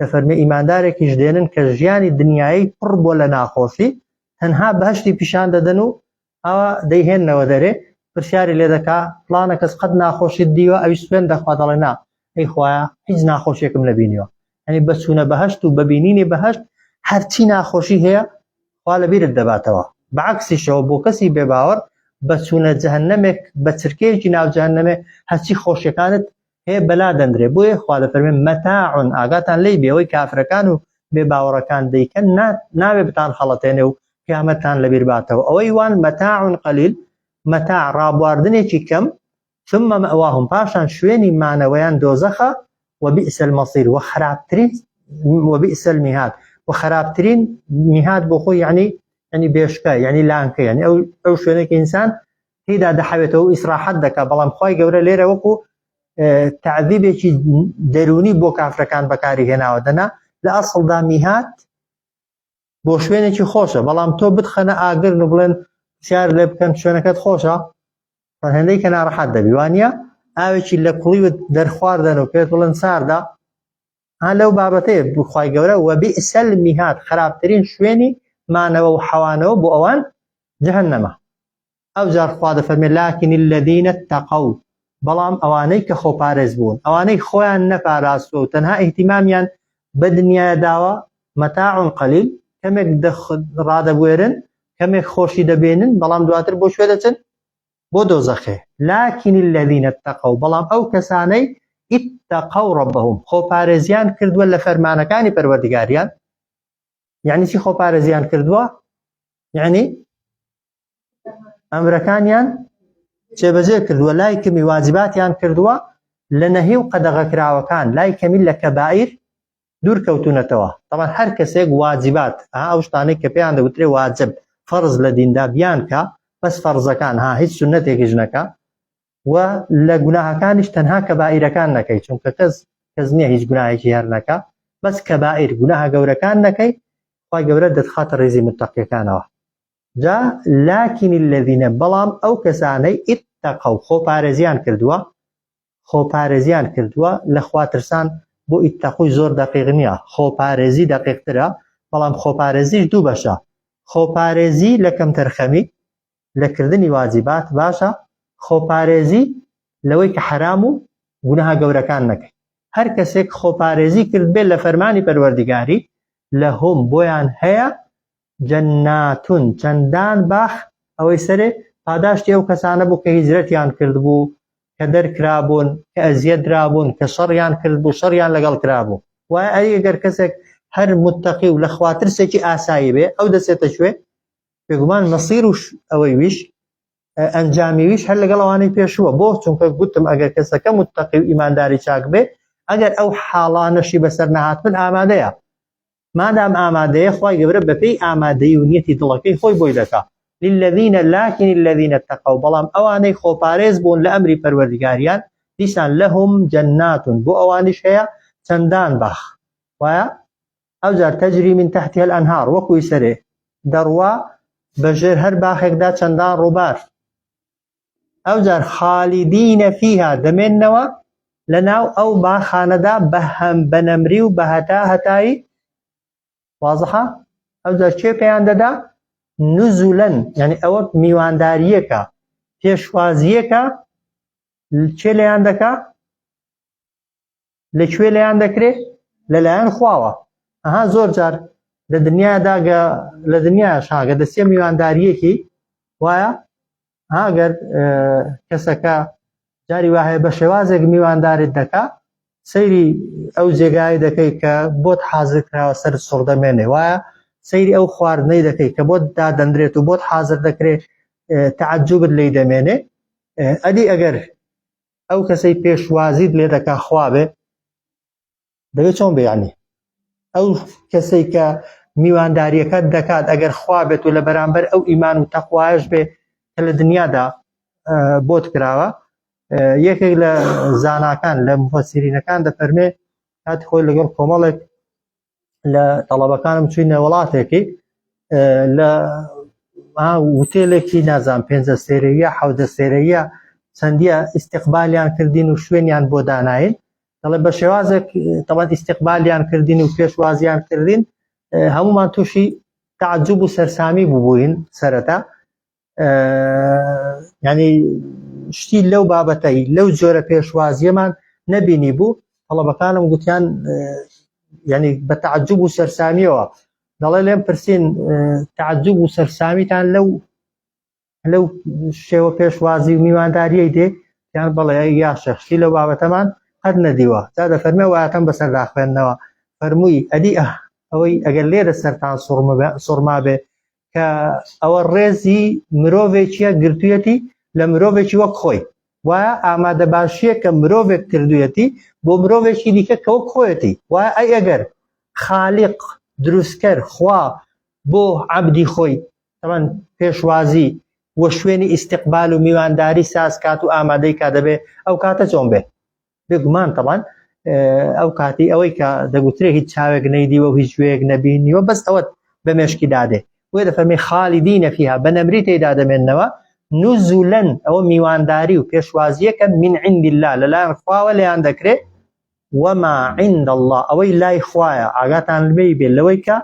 دەفەرمێ ئیماندارێکیش دێنن کە ژیانی دنیایی پڕ بۆ لە ناخۆشی تەنها بەهشتی پیشان دەدەن و ئەوە دەیهێننەوە دەرێ پرسیاری لێ دەکا فڵانە کەس قەت ناخۆشیت دیوە ئەویش سوێن دەخوا دەڵێ نا ئەی خوایە هیچ ناخۆشیێکم نەبینیوە یعنی بە چوونە بەهشت و بەبینینی بەهشت هەرچی ناخۆشی هەیە خوا لە بیرت دەباتەوە بەعکسیشەوە بۆ کەسی بێباوەڕ بە چوونە جەهەنەمێک بە چرکەیەکی ناو جەهەنەمێ هەرچی خۆشیەکانت هەیە بەلا دەندرێ بۆیە خوا دەفەرمێ مەتاع ئاگاتان لێی بێ ئەوەی کافرەکان و بێ باوەڕەکان دەیکەن نابێ بتان خەڵەتێنێ و قیامەتتان لەبیر باتەوە ئەوەی وان مەتاع قلیل مەتاع ڕابواردنێکی کەم ثم مأواهم پاشان شوێنی مانەوەیان دۆزەخە وبئس المصير و خراپترین وبئس المهاد و خراپترین میهاد بۆ خۆی یعنی یعنی بێشکە یعنی لانکە یعنی ئەو ئەو شوێنێک ئینسان تێدا دەحەوێتەوە و ئیسراحەت دەکا بەڵام خوای گەورە لێرە وەکو تعذیبێکی دەرونی بۆ کافرەکان بەکاری هێناوە دەنا لە ئەسڵدا میهات بۆ شوێنێکی خۆشە بەڵام تۆ بتخەنە ئاگرن و بڵێن پرسیار لێ بکەن شوێنەکەت خۆشە؟ هێندەی کە ناڕەحەت دەبی وانە ئاوێکی لە کوڵیوت دەرخواردەن و پێت بڵێن ساردە ها لەو بابەتەیە بخوای گەورە وبئس المهاد خراپترین شوێنی مانەوە و حەوانەوە بۆ ئەوان جەهەنەمە ئەو جار خوا دەفەرمێ لكن الذين اتقوا بەڵام ئەوانەی کە خۆپارێز بوون ئەوانەی خۆیان نەپاراستوە و تەنها ئیهتیمامیان بە دنیای داوە متاع قلیل کەمێک ڕادەبوێرن کەمێک خۆشی دەبێنن بەڵام دواتر بۆ کوێ دەچن بۆ دۆزەخێ لكن الذين اتقوا بەڵام ئەو کەسانەی اتقوا ربهم خۆپارێزیان کردووە لە فەرمانەکانی پەروەردگاریان یعنی چی خۆپارێزیان کردووە یعنی ئەمرەکانیان جێبەجێ کردووە لای کەمی واجباتیان کردووە لە نەهی و قەدەغەکراوەکان لای کەمی لە کەبائیر دوور کەوتونەتەوە تەبعەن هەر کەسێک واجبات ها ئەو شتانەی کە پێیان دەگوترێ واجب فەرز لە دیندا بیان کە بەس فەرزەکان ها هیچ سوننەتێکیش نەکا و لە گوناهەکانیش تەنها کەبائیرەکان نەکەی چونکە کەس کەس نییە هیچ گوناهێکی هەر نەکا بەس کەبائیر گوناهە گەورەکان نەکەی خوای گەورە دەتخاتە ڕیزی متەقیەکانەوە جا لكن الذين بەڵام ئەو کەسانەی اتقوا خۆپارێزیان کردووە خۆپارێزیان کردووە لە خواترسان بۆ اتقوا ی زۆر دەقیق نییە خۆپارێزی دەقیقترە بەڵام خۆپارێزیش دوو بەشە خۆپارێزی لە کەمتەرخەمی لە کردنی واجبات باشە خۆپارێزی لەوەی کە حەرام و گوناهە گەورەکان نەکەی هەر کەسێک خۆپارێزی کرد بێت لە فەرمانی پەروەردگاری لهم بۆیان هەیە جنات چەندان باخ ئەوەی سەرێ پاداشتی ئەو کەسانە بوو کە هیجرەتیان کردبوو کە دەرکرابوون کە ئەزیەت درابوون کە شەڕیان کردبوو شەڕیان لەگەڵ کرابوو وایە ئەی ئەگەر کەسێک هەر متەقی و لە خواترسێکی ئاسایی بێ ئەو دەچێتە کوێ بێگومان مەسیر و ئەوەی ویش ئەنجامی ویش هەر لەگەڵ ئەوانەی پێشووە بۆ چونکە گوتم ئەگەر کەسەکە متەقی و ئیمانداری چاک بێ ئەگەر ئەو حاڵانەشی بەسەر نەهاتبن ئامادەیە مادام ئامادەیە خوای گەورە بەپێی ئامادەیی و نیەتی دڵەکەی خۆی بۆی دەکا للذین لكن الذین اتقوا بەڵام ئەوانەی خۆپارێز بوون لە ئەمری پەروەردگاریان دیسان لهم جنات بۆ ئەوانیش هەیە چەندان باخ وایە ئەوجار تجری من تحتها الانهار وەکوی سەرێ دەڕوا بەژێر هەر باخێکدا چەندان ڕووبار ئەوجار خالیدین فیها دەمێننەوە لەناو ئەو باخانەدا بە هەم بە نەمری و بە هەتا هەتایی وازحە ئەوجار کێ پێیان دەدا نزولەن یعنی ئەوە میوانداریەکە پێشوازیەکە کێ لێیان دەکا لە کوێ لێیان دەکرێ لەلایەن خواوە ئەها زۆر جار لە دنیادا گە لە دنیاش هاگە دەچێ میوانداریەکی وایە ئەگەر کەسەکە جاری وایە بە شێوازێک میوانداریت دەکا سەیری ئەو جێگای دەکەی کە بۆت حاضر کراوە سەر سوڕ دەمێنێ وایە سەیری ئەو خواردنەی دەکەی کە بۆت دادەندرێت و بۆت حاضر دەکرێت تەعجوبت لی دەمێنێ ئەدی ئەگەر ئەو کەسەی پێشوازیت لێ دەکا خوا بێ دەبێت چۆن بێ یعنی ئەو کەسەی کە میوانداریەکەت دەکات ئەگەر خوا بێت و لە بەرامبەر ئەو ئیمان و تەقوایش بێ کە لە دنیادا بۆت کراوە یەکێک لە زاناکان لە مفەسیرینەکان دەفەرمێ کاتی خۆی لەگەڵ کۆمەڵێک لە تەڵەبەکانم چوینە وڵاتێکی لە وتێلێکی نازان پێنجە سێرەیە حەودە سێرەیە چەندیە ئیسیقبالیان کردین و شوێنیان بۆ داناین دەڵێ بە شێوازێک تەوان ئیسیقبالیان کردین و پێشوازیان کردین هەمومان تووشی تعجب و سەرسامی بووین سەرەتا ینی شتی لەو بابەتەی لەو جۆرە پێشوازیەمان نەبینی بوو تەڵەبەکانم گوتیان ینی بە تعجب و سەرسامیەوە دەڵێ لێم پرسین تعجب و سەرسامیتان لەو لەو شێوە پێشوازی و میوانداریەی دێ یان بەڵێ یا شەخسی لەو بابەتەمان قەت نەدیوە جا دەفەرمێ وایەتەم بەسەردا خوێندنەوە فەرمووی ئەدی ئەوەی ئەگەر لێرە سەرتان سوڕما بێ کە ئەوە ڕێزی مرۆڤێکیە گرتوویەتی لە مرۆڤێکی وەک خۆی وایە ئامادەباشیە کە مرۆڤێک کردویەتی بۆ مرۆڤێکی دیکە کە وەک خۆیەتی وایە ئەی ئەگەر خالیق دروستکەر خوا بۆ عەبدی خۆی تەمان پێشوازی و شوێنی ئیستقبال و میوانداری ساز کات و ئامادەی کا دەبێ ئەو کاتە چۆن بێ بێگومان تەمان ئەو کاتی ئەوەی کە دەگوترێ هیچ چاوێک نەیدیوە و هیچ گوێیەک نەبینیوە بەس ئەوەت بە مێشکی دادێ بۆیە دەفەرمی خالیدینە فیها بە نەمری تێیدا دەمێننەوە. نزولا ئەوە میوانداری و پێشوازیەکە من عند الله لەلایەن خواوە لێیان دەکرێ وما عند الله ئەوەی لای خوایە ئاگاتان لێی بێ لەوەی کە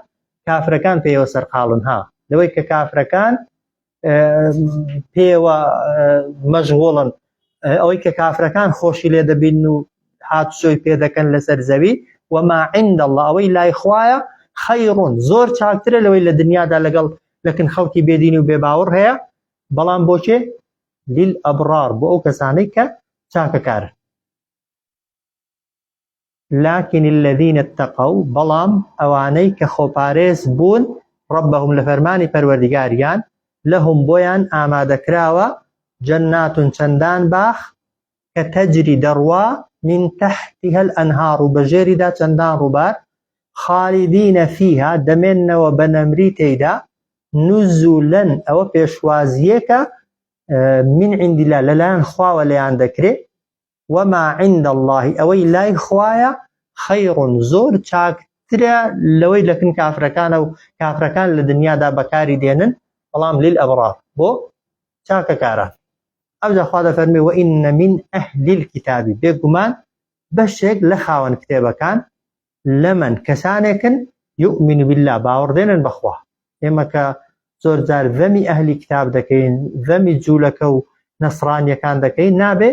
کافرەکان پێیەوە سەرقاڵن ها لەوەی کە کافرەکان پێوە مەشغوڵن ئەوەی کە کافرەکان خۆشی لێ دەبین و هاتوچۆی پێ دەکەن لەسەر زەوی وما عند الله ئەوەی لای خوایە خەیڕون زۆر چاکترە لەوەی لە دنیادا لەگەڵ لەکن خەڵکی بێدین و بێباوەڕ هەیە بەڵام بۆچێ لیل ئەبرار بۆ ئەو کەسانەی کە چاکەکارن لكن الذين اتقوا بەڵام ئەوانەی کە خۆپارێز بوون ربهم لە فەرمانی پەروەردگاریان لهم بۆیان ئامادەکراوە جنات چەندان باخ کە تجری دەڕوا من تحتها الانهار و بەژێریدا چەندان ڕووبار خالدین فیها دەمێننەوە بە نەمری تێیدا نزولا ئەوە پێشوازییەکە من عند الله لەلایەن خواوە لێیان دەکرێ وما عند اللە ئەوەی لای خوایە خیر زۆر چاکترە لەوەی لەکن کافرەکانە و کافرەکان لە دنیادا بەکاری دێنن بەڵام للابرار بۆ چاکەکاران ئەوجا خوا دەفەرمێ وإن من أهل الكتاب بێگومان بەشێک لە خاوەن کتێبەکان لەمەن کەسانێکن یؤمن بالله باوەڕدێنن بەخوا ئێمە کە زۆر جار ذەمی ئەهلی کتاب دەکەین ذەمی جوولەکە و نەسرانیەکان دەکەین نابێ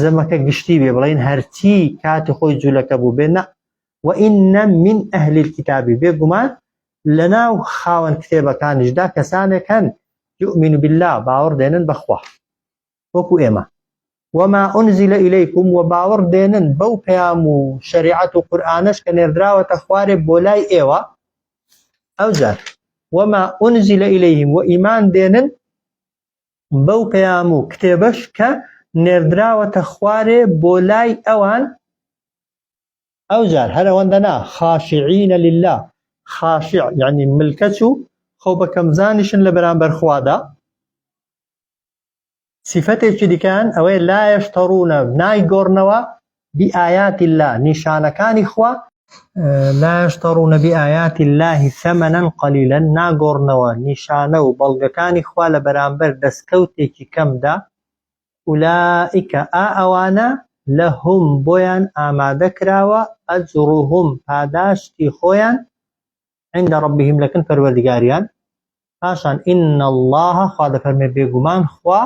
زەمەکە گشتی بێ بڵین هەرچی کاتی خۆی جوولەکە بوو بێ نە وإن من أهل الكتاب بێگومان لەناو خاوەن کتێبەکانیشدا کەسانێک هەن يؤمن بالله باوەڕ دێنن بەخوا وەکو ئێمە وما أنزل إليكم و باوەڕ دێنن بەو پەیام و شەریعەت و قورئانەش کە نێردراوەتە خوارێ بۆ لای ئێوە ئەوجار وما أنزل إليهم و ئیمان دێنن بەو پەیام و کتێبەش کە نێردراوەتە خوارێ بۆ لای ئەوان ئەوجار هەر ئەوەندە نا خاشعین لله خاشع یعنی ملکەچ و خۆ بە کەمزانیشن لە بەرامبەر خوادا سیفەتێکی دیکەیان ئەوەیە لا یشترون نایگۆڕنەوە بآیات اللە نیشانەکانی خوا، لا یشترون بآیات اللە ثمنا قلیلا ناگۆڕنەوە نیشانە و بەڵگەکانی خوا لە بەرامبەر دەستکەوتێکی کەمدا، اولئک ئا ئەوانە لهم بۆیان ئامادە کراوە اجرهم پاداشتی خۆیان عند ربهم لەکن پەروەردگاریان، پاشان ان اللە خوا دەفەرمێ بێگومان خوا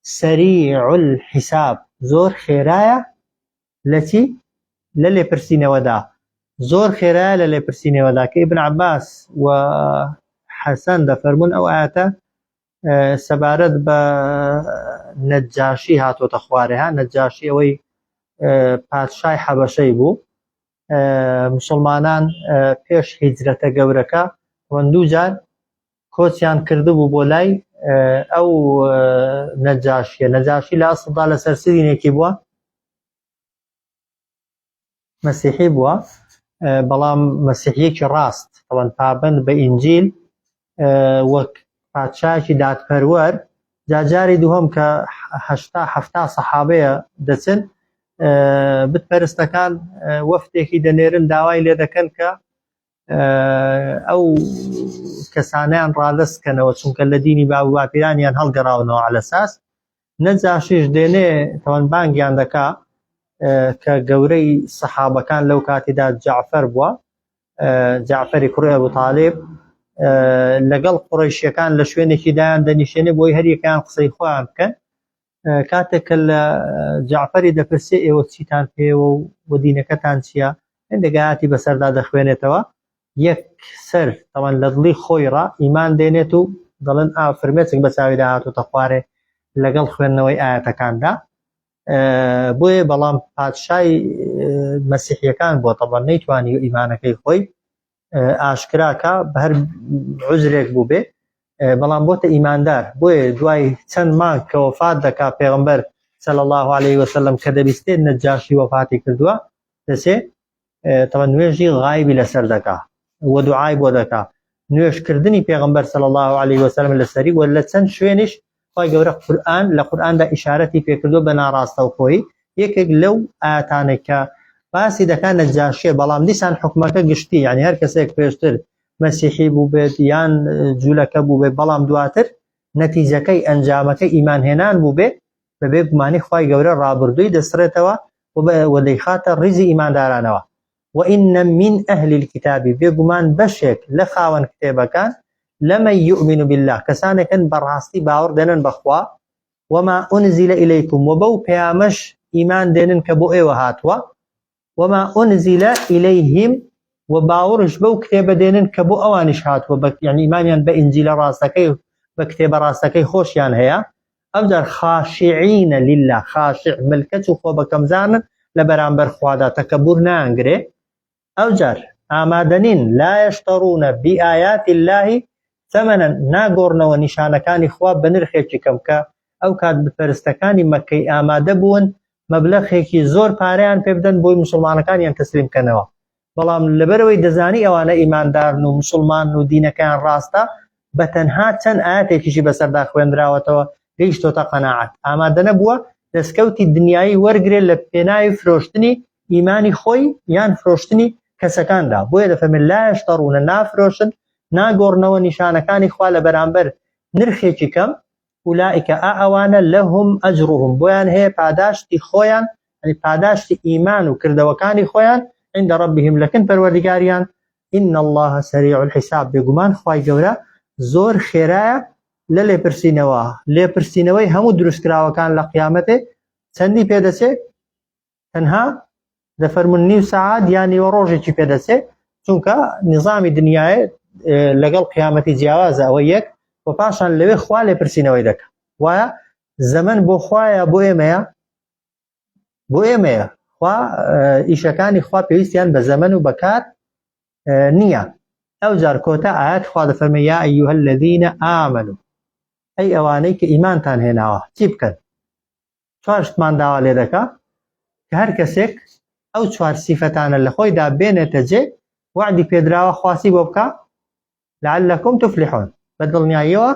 سریع الحساب زۆر خێرایە لە چی لە لێپرسینەوەدا زۆر خێرایە لە لێپرسینەوەدا کە ئیبن عباس و حەسەن دەفەرمونون ئەو ئاەتە سەبارەت بە نەجاشی هاتۆتە خوارێ ها نەجاشی ئەوەی پادشای حەبەشەی بوو مسلمانان پێش هیجرەتە گەورەکە دوو جار کۆچیان کردبوو بۆ لای ئەو نەجاشیە نەجاشی لە ئەسڵدا لەسەر سرینێکی بووە مەسیحی بووە بەڵام مەسیحیەکی ڕاست ئەوەن پابند بە ئینجیل وەک پادشایەکی دادپەروەر جا جاری دووهەم کە هەشتا حەفتا سەحابەیە دەچن بتپەرستەکان وەفتێکی دەنێرن داوای لێ دەکەن کە ئەو کەسانیان ڕادەست کەنەوە چونکە لە دینی باو باپیرانیان هەڵگەڕاونەوە عەلەساس نەجاشیش دێنێ تەوان بانگیان دەکا کە گەورەی سەحابەکان لەو کاتیدا جەعفەر بووە جەعفەری کوڕی ئەبو تالیب لەگەڵ قوڕەیشیەکان لە شوێنێکی دایان دەنیشێنێ بۆی هەریەکەیان قسەی خۆیان بکەن کاتێک کە لە جەعفەری دەپرسێ ئێوە چیتان پێوە و دینەکەتان چییە هەندێک ئاەتی بەسەردا دەخوێنێتەوە یەک سەر تەوان لە دڵی خۆی ڕا ئیمان دێنێت و دەڵێن ئا فرمێسک بە چاویدا هاتوتە خوارێ لەگەڵ خوێندنەوەی ئاەتەکاندا بۆیە بەڵام پادشای مەسیحیەکان بووە تەبەن نەیتوانی ئیمانەکەی خۆی ئاشکراکە بە هەر عزرێک بوو بێ بەڵام بۆتە ئیماندار بۆیە دوای چەند مانگ کە وەفات دەکا پێغمبەر صلی الله عليه وسلم کە دەبیستێت نەجاشی وەفاتی کردووە دەچێ تەوە نوێژی غایبی لەسەر دەکا و دوعای بۆ دەکا نوێژکردنی پێغمبەر صلی الله عليه وسلم لەسەری و لە چەند شوێنیش خوای گەورە قورئان لە قورئاندا ئیشارەتی پێکردووە بە ناڕاستەوخۆیی یەکێک لەو ئایەتانەی کە باسی دەکات نەجاشیە بەڵام دیسان حکومەکە گشتی یعنی هەر کەسێک پێشتر مەسیحی بووبێت یان جوولەکە بووبێت بەڵام دواتر نەتیجەکەی ئەنجامەکەی ئیمان هێنان بووبێ، بەبێ گومانی خوای گەورە ڕابردووی دەسڕێتەوە و دەیخاتە ڕیزی ئیماندارانەوە. وإن من أهل الكتاب بێگومان بەشێک لە خاوەن کتێبەکان لمن يؤمن بالله کەسانێکن بەڕاستی باوەڕ دێنن بەخوا وما أنزل إليكم و بەو پەیامەش ئیمان دێنن کە بۆ ئێوە هاتووە وما أنزل إليهم و باوەڕش بەو کتێبە دێنن کە بۆ ئەوانیش هاتووە بە یعنی ئیمانیان بە ئینجیلە ڕاستەکەی بە کتێبە ڕاستەکەی خۆشیان هەیە ئەوجار خاشعین لله خاشع ملکەچ و خۆ بەکەمزانن لە بەرامبەر خوادا تەکەبور نانگرێ ئەوجار ئامادەنین لا یشترون بآیات الله ثمنا ناگۆڕنەوە نیشانەکانی خوا بە نرخێکی کەم کە ئەو کات بتپەرستەکانی مەککەی ئامادە بوون مەبلەغێکی زۆر پارەیان پێ بدەن بۆی موسڵمانەکانیان تەسلیم کەنەوە بەڵام لەبەرەوەی دەزانی ئەوانە ئیماندارن و مسلمان و دینەکەیان ڕاستە بە تەنها چەند ئاەتێکیشی بەسەردا خوێندراوەتەوە گەیشتۆتە قەناعەت ئامادە نەبووە دەستکەوتی دنیایی وەرگێ لە پێناوی فرۆشتنی ئیمانی خۆی یان فرۆشتنی کەسەکاندا بۆیە دەفەرمێت لا یشتەڕوونە نافرۆشن ناگۆڕنەوە نیشانەکانی خوا لە بەرامبەر نرخێکی کەم ئولائیکە ئا ئەوانە لەهم ئەجرهم بۆیان هەیە پاداشتی خۆیان یعنی پاداشتی ئیمان و کردەوەکانی خۆیان عند ربهم لەکن پەروەردگاریان إن الله سریع الحساب بێگومان خوای گەورە زۆر خێرایە لە لێپرسینەوە لێپرسینەوەی هەموو دروستکراوەکان لە قیامەتێ چەندی پێدەچێت تەنها دەفەرمونون نیو سەعات یان نیوە ڕۆژێکی پێدەچێ چونکە نظامی دنیاە لەگەڵ قیامەتی جیاوازە ئەوە یەک و پاشان لەوێ خوا لێپرسینەوەی دەکە وایە زەمن بۆ خوایە بۆ ئێمەیە بۆ ئێمەیە خوا ئیشەکانی خوا پێویستیان بە زەمن و بەکات نییە ئەو جار کۆتا ئاەت خوا دەفەرمێ یا ئەیها الذین آمنوا ئەی ئەوانەی کە ئیمانتان هێناوە چی بکەن چوار شتمان داوا لێ دەکا کە هەر کەسێک ئەو چوار سیفەتانە لە خۆیدا بێنێتە جێ وعدی پێدراوە خواسی بۆ بکە لعلکم تفلحون بە دڵنیاییەوە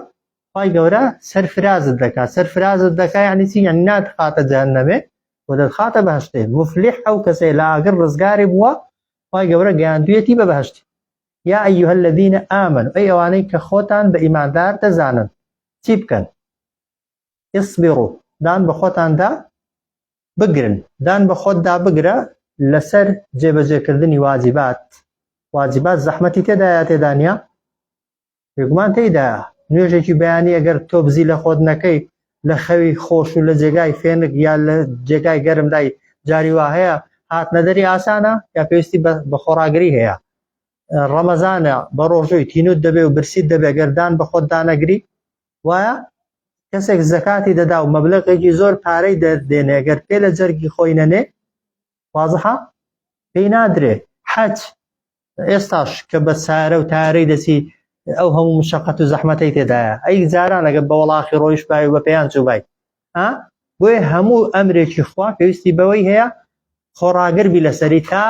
خوای گەورە سەرفرازت دەکات سەرفرازت دەکا یعنی چی یعنی ناتخاتە جەهەنەمێ و دەتخاتە بەهەشتێ مفلح ئەو کەسەیە لە ئاگر ڕزگاری بووە خوای گەورە گەیاندویەتی بە بەهەشتی یا ئەیها الذین آمنوا ئەی ئەوانەی کە خۆتان بە ئیماندار دەزانن چی بکەن اصبروا دان بە خۆتاندا بگرن دان بە خۆتدا بگرە لەسەر جێبەجێکردنی واجبات واجبات زەحمەتی تێدایە تێدا نییە بێگومان تێیدایە نوێژێکی بەیانی ئەگەر تۆ بزی لە خۆت نەکەی لە خەوی خۆش و لە جێگای فێنک یا لە جێگای گەرمدای جاری وا هەیە هاتنەدەری ئاسانە یا پێویستی بە خۆڕاگری هەیە ڕەمەزانە بە ڕۆژووی تینوت دەبێ و برسیت دەبێ گەردان بە خۆت دانەگری وایە کەسێک زەکاتی دەدا و مەبلەغێکی زۆر پارەی دەردێنێ گەر پێ لە جەرگی خۆی نەنێ وازحە پێی نادرێ حەج ئێستاش کە بە سارە و تارەی دەچی ئەو هەموو مشقەت و زەحمەتەی تێدایە ئەی جاران ئەگەر بە وەڵاخی ڕۆیش بای و بە پێیان چووبای ها بۆیە هەموو ئەمرێکی خوا پێویستی بەوەی هەیە خۆڕاگر بی لەسەری تا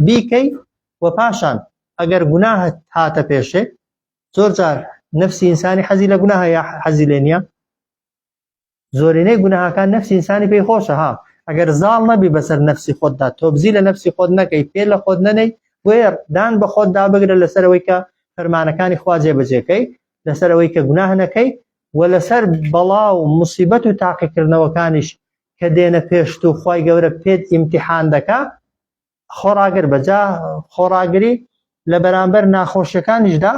بیکەی و پاشان ئەگەر گوناهت هاتە پێشێ زۆر جار نفسی ئینسانی حەزی لە گوناهە یا حەزی لێ نییە زۆرینەی گوناهەکان نفسی ئینسانی پێی خۆشە ها ئەگەر زاڵ نەبی بەسەر نفسی خۆتدا تۆبزی لە نفسی خۆت نەکەی پێ لە خۆت نەنەی بۆیە دان بە خۆتدا بگرە لەسەر ئەوەی کە فەرمانەکانی خوا جێبەجێکەی لەسەر ئەوەی کە گوناه نەکەی و لەسەر بەڵا و مصیبەت و تاقیکردنەوەکانیش کە دێنە پێشت و خوای گەورە پێت ئیمتیحان دەکا خۆڕاگر بە جا خۆڕاگری لە بەرامبەر ناخۆشیەکانیشدا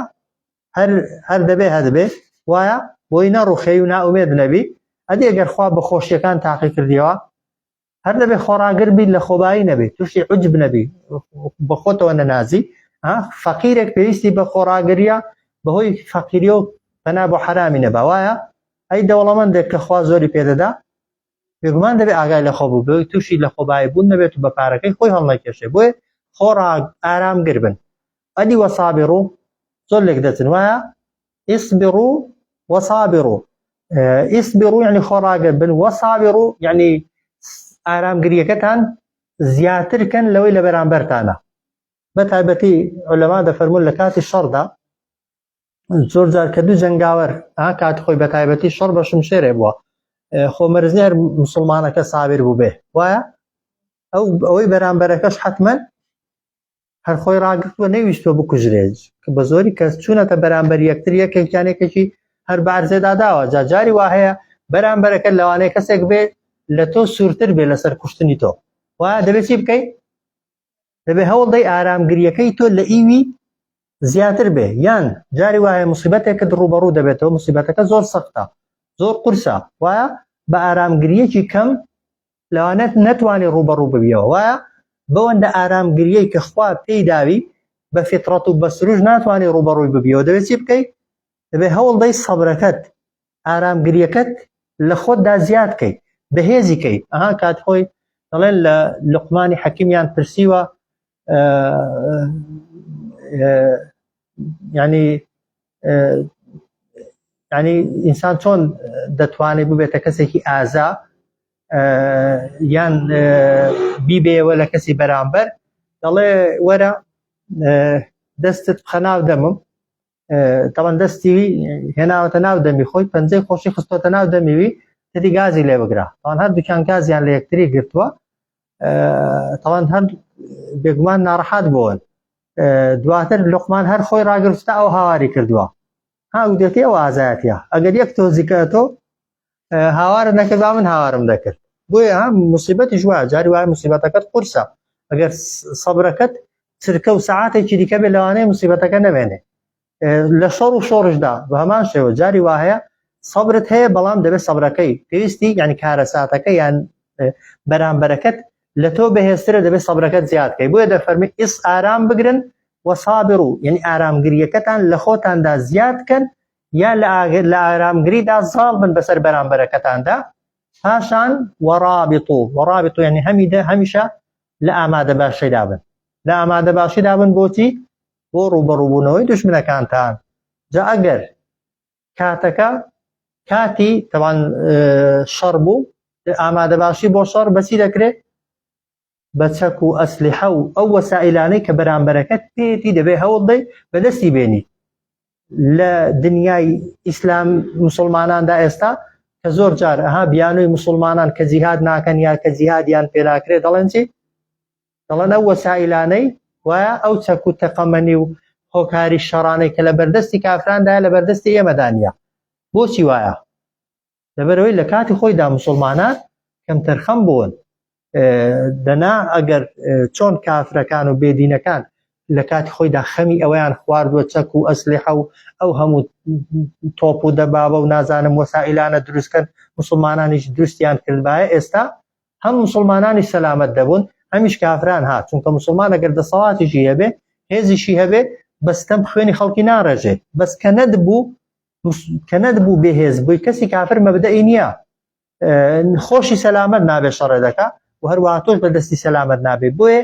هەر هەر دەبێ هەدبێ وایە بۆی نەڕوخێی و نائومێد نەبی ئەدی ئەگەر خوا بە خۆشیەکان تاقی کردیەوە هەر دەبێ خۆڕاگر بی لە خۆبایی نەبی تووشی عجب نەبی بە خۆتەوە نەنازی فەقیرێک پێویستی بە خۆڕاگریە بەهۆی فەقیری و پەنا بۆ حەرامی نەبا وایە ئەی دەوڵەمەندێک کە خوا زۆری پێدەدا بێگومان دەبێت ئاگای لە خۆ بوو بۆی تووشی لە خۆبایی بوون نەبێت و بە پارەکەی خۆی هەڵنەکێشێ بۆیە خۆ ئارامگر بن ئەدی وصابروا زۆر لێک دەچن وایە اصبروا وصابروا اصبروا یعنی خۆڕاگر بن وصابروا یعنی ئارامگریەکەتان زیاتر کەن لەوەی لە بەرامبەرتانە بە تایبەتی علەما دەفەرموون لە کاتی شەڕدا زۆر جار کە دوو جەنگاوەر ها کات خۆی بە تایبەتی شەڕ بە شمشێرێ بووە خۆ مەرج نییە مسلمانەکە سابیر بوو بێ وایە ئەو ئەوەی بەرامبەرەکەش حتمما هەر خۆی ڕاگرتووە نەویستوە بکوژرێت کە بە زۆری کەس چوونەتە بەرامبەر یەکتر یەکێکیان یەکێکی هەر بە عەرزێدا داوە. جا جاری وا هەیە بەرامبەرەکەت لەوانەیە کەسێک بێ لە تۆ سوورتر بێ لەسەر کوشتنی تۆ. وایە دەبێت چی بکەی؟ دەبێ هەوڵ دەی ئارامگریەکەی تۆ لە ئیوی زیاتر بێ. یان جاری وایە مصیبەتێکت ڕووبەڕوو دەبێتەوە، مصیبەتەکە زۆر سەختە، زۆر قورسە، وایە بە ئارامگریەکی کەم لەوانەت نەتوانی ڕووبەڕوو ببیەوە. وایە بەوەندە ئارامگریەی کە خوا پێی داوی بە فیتڕەت و بە سروش ناتوانی ڕووبەڕووی ببیەوە. دەبێت چی بکەی؟ دەبێت هەوڵ دەی سەبرەکەت، ئارامگریەکەت لە خۆتدا زیاد کەی، بەهێزی کەی. ئەها کات خۆی دەڵێن لە لوقمانی حەکیمیان پرسیوە، ینی ینی ئینسان چۆن دەتوانێت ببێتە کەسێکی ئازا یان بیبێەوە لە کەسی بەرامبەر؟ دەڵێ وەرە دەستت بخە ناو دەمم. تەوان دەستی هێناوەتە ناو دەمی خۆی، پەنجەی خۆشی خستۆتە ناو دەمیوی، تری گازی لێ بگرە. تەوان هەردووکیان گازیان لە یەکتری گرتووە. تەوان هەر بێگومان ناڕەحات بوون. دواتر لوقمان هەر خۆی ڕاگرتە ئەو هاواری کردووە، ها ودێتی ئەو ئازایەتە، ئەگەر یەک تۆزیکە تۆ هاوارت نەکرد من هاوارم دەکرد. بۆیە ها مصیبەتیش وایە، جاری وایە مصیبەتەکەت قورسە، ئەگەر سەبرەکەت چرکە و سەعاتێکی دیکە بێ لەوانەیە مصیبەتەکە نەمێنێ. لە شەڕ و شۆڕشدا بە هەمان شێوە جاری وا هەیە سەبرت هەیە، بەڵام دەبێت سەبرەکەی پێویستی، یعنی کارەساتەکە یان بەرامبەرەکەت لە تۆ بەهێزترە، دەبێت سەبرەکەت زیاد بکەی. بۆیە دەفەرمی ئیس ئارام بگرن وەسابر و یعنی ئارامگریەکەتان لە خۆتاندا زیاد کەن، یا لە ئارامگریدا زاڵ بن بەسەر بەرامبەرەکەتاندا. پاشان وەڕابط و وەڕابط و یعنی هەمیدە هەمیشە لە ئامادە باشیدا بن، لە ئامادە باشیدا بن. بۆچی؟ بۆ ڕووبەڕووبوونەوەی دوشمنەکانتان. جا ئەگەر کاتەکە کاتی تەوان شەڕ بوو، ئامادە باشی بۆ شەڕ بەچی دەکرێت؟ بە چەک و ئەسلیحە و ئەو وەسائلانەی کە بەرامبەرەکەت پێیەتی دەبێ هەوڵ دەی بەدەستی بێنی. لە دنیای ئیسلام مسلماناندا ئێستا کە زۆر جار ئەها بیانووی مسلمانان کە جیهاد ناکەن یا کە جیهادیان پێ ناکرێت دەڵێن چی؟ دەڵێن ئەو وەسائلانەی وایە ئەو چەک و تەقەمەنی و هۆکاری شەڕانەی کە لە بەردەستی کافراندایە لە بەردەستی ئێمەدا نییە. بۆچی وایە؟ لەبەرئەوەی لە کاتی خۆیدا مسلمانان کەمتەرخەم بوون. دەنا ئەگەر چۆن کافرەکان و بێدینەکان لە کاتی خۆیدا خەمی ئەوەیان خواردووە چەک و ئەسلیحە و ئەو هەموو تۆپ و دەبابە و نازانم وەسائلانە دروستکەن، مسلمانانیش دروستیان کردبایە ئێستا هەم مسلمانانی سەلامەت دەبوون هەمیش کافران ها. چونکە مسلمان ئەگەر دەسەڵاتیشی هەبێ هێزیشی هەبێ بەستەم خوێنی خەڵکی ناڕێژێ. بەس کە نەدبوو کە نەدبوو بێهێز بووی کەسی کافر مەبدەئی نییە، خۆشی سەلامەت نابێ شەڕێ دەکا و هەروەها تۆش بە دەستی سەلامەت نابێ. بۆیە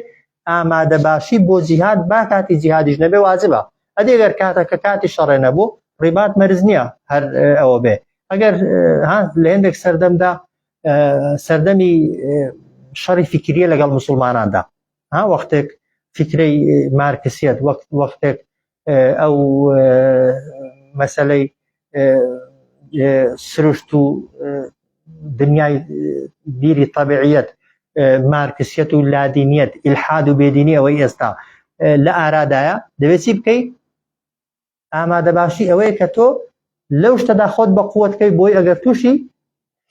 ئامادە باشی بۆ جیهاد با کاتی جیهادیش نەبێ واجبە. ئەدی ئەگەر کاتەکە کاتی شەڕێ نەبوو ڕیبات مەرز نییە هەر ئەوە بێ. ئەگەر لە هێندێک سەردەمدا سەردەمی شەڕی فیکریە لەگەڵ مسلماناندا، ها وەختێک فکرەی مارکسیەت، وەختێک ئەو مەسەلەی سروشت و دنیای بیری تەبیعیەت، مارکسیەت و لادینیەت، ئیلحاد و بێدینی ئەوەی ئێستا لە ئارادایە، دەبێت چی بکەیت؟ ئامادەباشی ئەوەیە کە تۆ لەو شتەدا خۆت بە قوتکەی، بۆی ئەگەر تووشی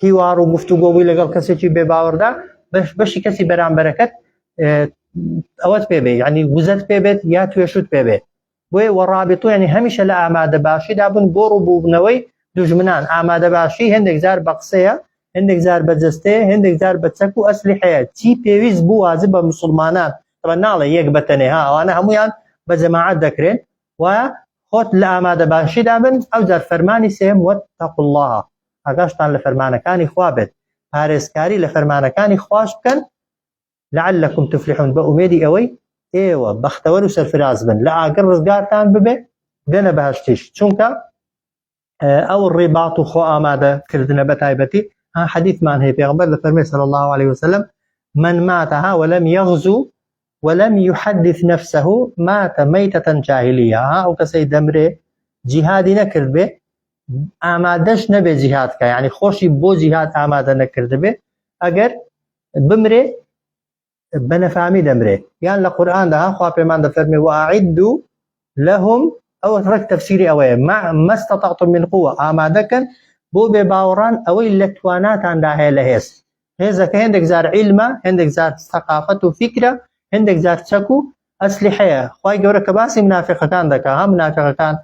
هیوار و گفتوگۆ بووی لەگەڵ کەسێکی بێباوەڕدا بەش بەشی کەسی بەرامبەرەکەت ئەوەت پێ بێ، یعنی وزەت پێ بێت یا توێشت پێ بێت. بۆیە وەڕابط و یعنی هەمیشە لە ئامادە باشیدا بن بۆ ڕووبوونەوەی دوژمنان. ئامادە باشی هەندێک جار بە قسەیە، هەندێک جار بە جەستەیە، هەندێک جار بە چەک و ئەسلیحەیە. چی پێویست بوو واجب بە مسلمانان، طبعا ناڵێ یەک بە تەنێ ها، ئەوانە هەمویان بە جەماعەت دەکرێن. و خۆت لە ئامادە باشیدا بن. ئەو جار فەرمانی سێم واتقوا الله، ئاگاشتان لە فەرمانەکانی خوا بێت، پارێزکاری لە فەرمانەکانی خواش بکەن، لعلكم تفلحون، بە ئومێدی ئەوەی ئێوە بەختەوەر و سەرفراز بن، لە ئاگر ڕزگارتان ببێ، بێنە بەهەشتیش. چونکە ئەو ڕێبات و خۆ ئامادە کردنە بە تایبەتی ها حەدیثمان هەیە پێغەمبەر دەفەرمێ صلی الله عليه وسلم من مات ها ولم يغزو ولم يحدث نفسه مات ميتة جاهلية. ها ئەو کەسەی دەمرێ جیهادی نەکرد بێ، ئامادەش نەبێ جیهاد کە، یعنی خۆشی بۆ جیهاد ئامادە نەکردبێ، ئەگەر بمرێ بە نەفامی دەمرێ. یان لە قورئاندا ها خوا پێمان دەفەرمێ وأعدوا لهم ئەوە ڕێک تەفسیری ئەوەیە ما ما استطعتم من قوة ئامادەکەن بۆ بێ باوەڕان ئەوەی لە تواناتاندا هەیە لە هێز. هێزەکە هێندێک جار عیلمە، هێندێک جار سەقافەت و فیکرە، هێندێک جار چەک و ئەسلیحەیە. خوای گەورە کە باسی منافقەکان دەکا، ها منافقەکان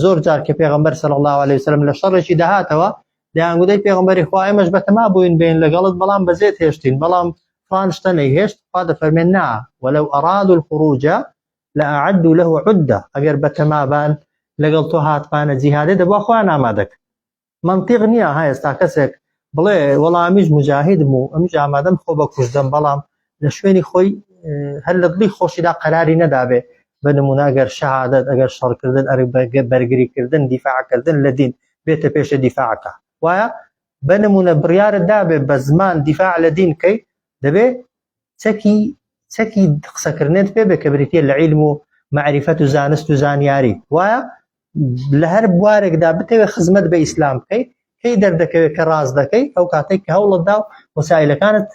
زۆر جار کە پێغەمبەر صلی الله علیه وسلم لە شەڕێکی دەهاتەوە دەیانگوت ئەی پێغەمبەری خوا ئێمەش بەتەما بووین بێن لەگەڵت بەڵام بەجێت هێشتین، بەڵام فڵان شتە نەیهێشت. خوا دەفەرمێ نا ولو أرادوا الخروج لأعدوا له عدة، ئەگەر بەتەمابان لەگەڵ تۆ هاتبانە جیهادێ دەبوا خۆیان ئامادەکەن. مەنتیق نییە ها ئێستا کەسێک بڵێ وەڵا ئەمیش موجاهیدم و ئەمیش ئامادەم خۆ بە کوشتدەم، بەڵام لە شوێنی خۆی هەر لە دڵی خۆشیدا قەراری نەدابێ. بە نمونە ئەگەر شەهادەت، ئەگەر شەڕکردن، بەرگریکردن، دیفاعکردن لە دین بێتە پێشە دیفاعکە. وایە بە نمونە بڕیارت دابێ بە زمان دیفاع لە دین کەی، دەبێ چەکی چەکی قسەکردنت پێ بێ کە بریتیە لە عیلم و مەعریفەت و زانست و زانیاری. وایە لە هەر بوارێکدا بتەوێت خزمەت بە ئیسلام بکەیت، کەی دەردەکەوێت کە ڕاست دەکەی؟ ئەو کاتێک کە هەوڵت دا و وەسائلەکانت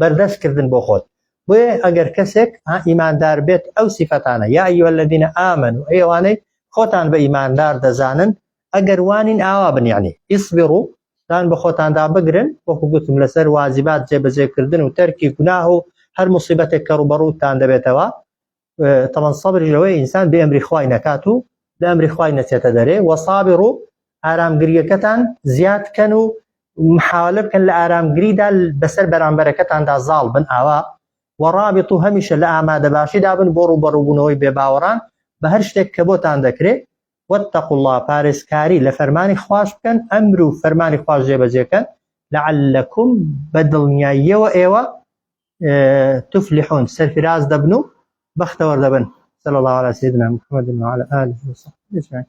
بەردەست کردن بۆ خۆت. بۆیە ئەگەر کەسێک ئیماندار بێت ئەو سیفەتانە یا ئەیها الذین آمنوا، ئەی ئەوانەی خۆتان بە ئیماندار دەزانن ئەگەر وانین ئاوا بن، یعنی اصبروا، دان بە خۆتاندا بگرن، وەکو گوتم لەسەر واجبات جێبەجێکردن و تەرکی گوناه و هەر مصیبەتێک کە ڕووبەڕووتان دەبێتەوە. تەمەن سەبریش لەوەیە ئینسان بێ ئەمری خوای نەکات و لە ئەمری خوای نەچێتە دەرێ. وەسابڕ و ئارامگریەکەتان زیاد کەن و محاولە بکەن لە ئارامگریدا بەسەر بەرامبەرەکەتاندا زاڵ بن ئاوا. وەڕابط و هەمیشە لە ئامادەباشیدا بن بۆ ڕووبەڕووبوونەوەی بێباوەڕان بە هەر شتێک کە بۆتان دەکرێ. واتقوا الله، پارێزکاری لە فەرمانی خواش بکەن، ئەمر و فەرمانی خواش جێبەجێکەن. لعلکم، بە دڵنیاییەوە ئێوە تفلحون، سەرفراز دەبن و بەختەوەر دەبن. صلى الله على سيدنا محمد وعلى آله وصحبه أجمعين.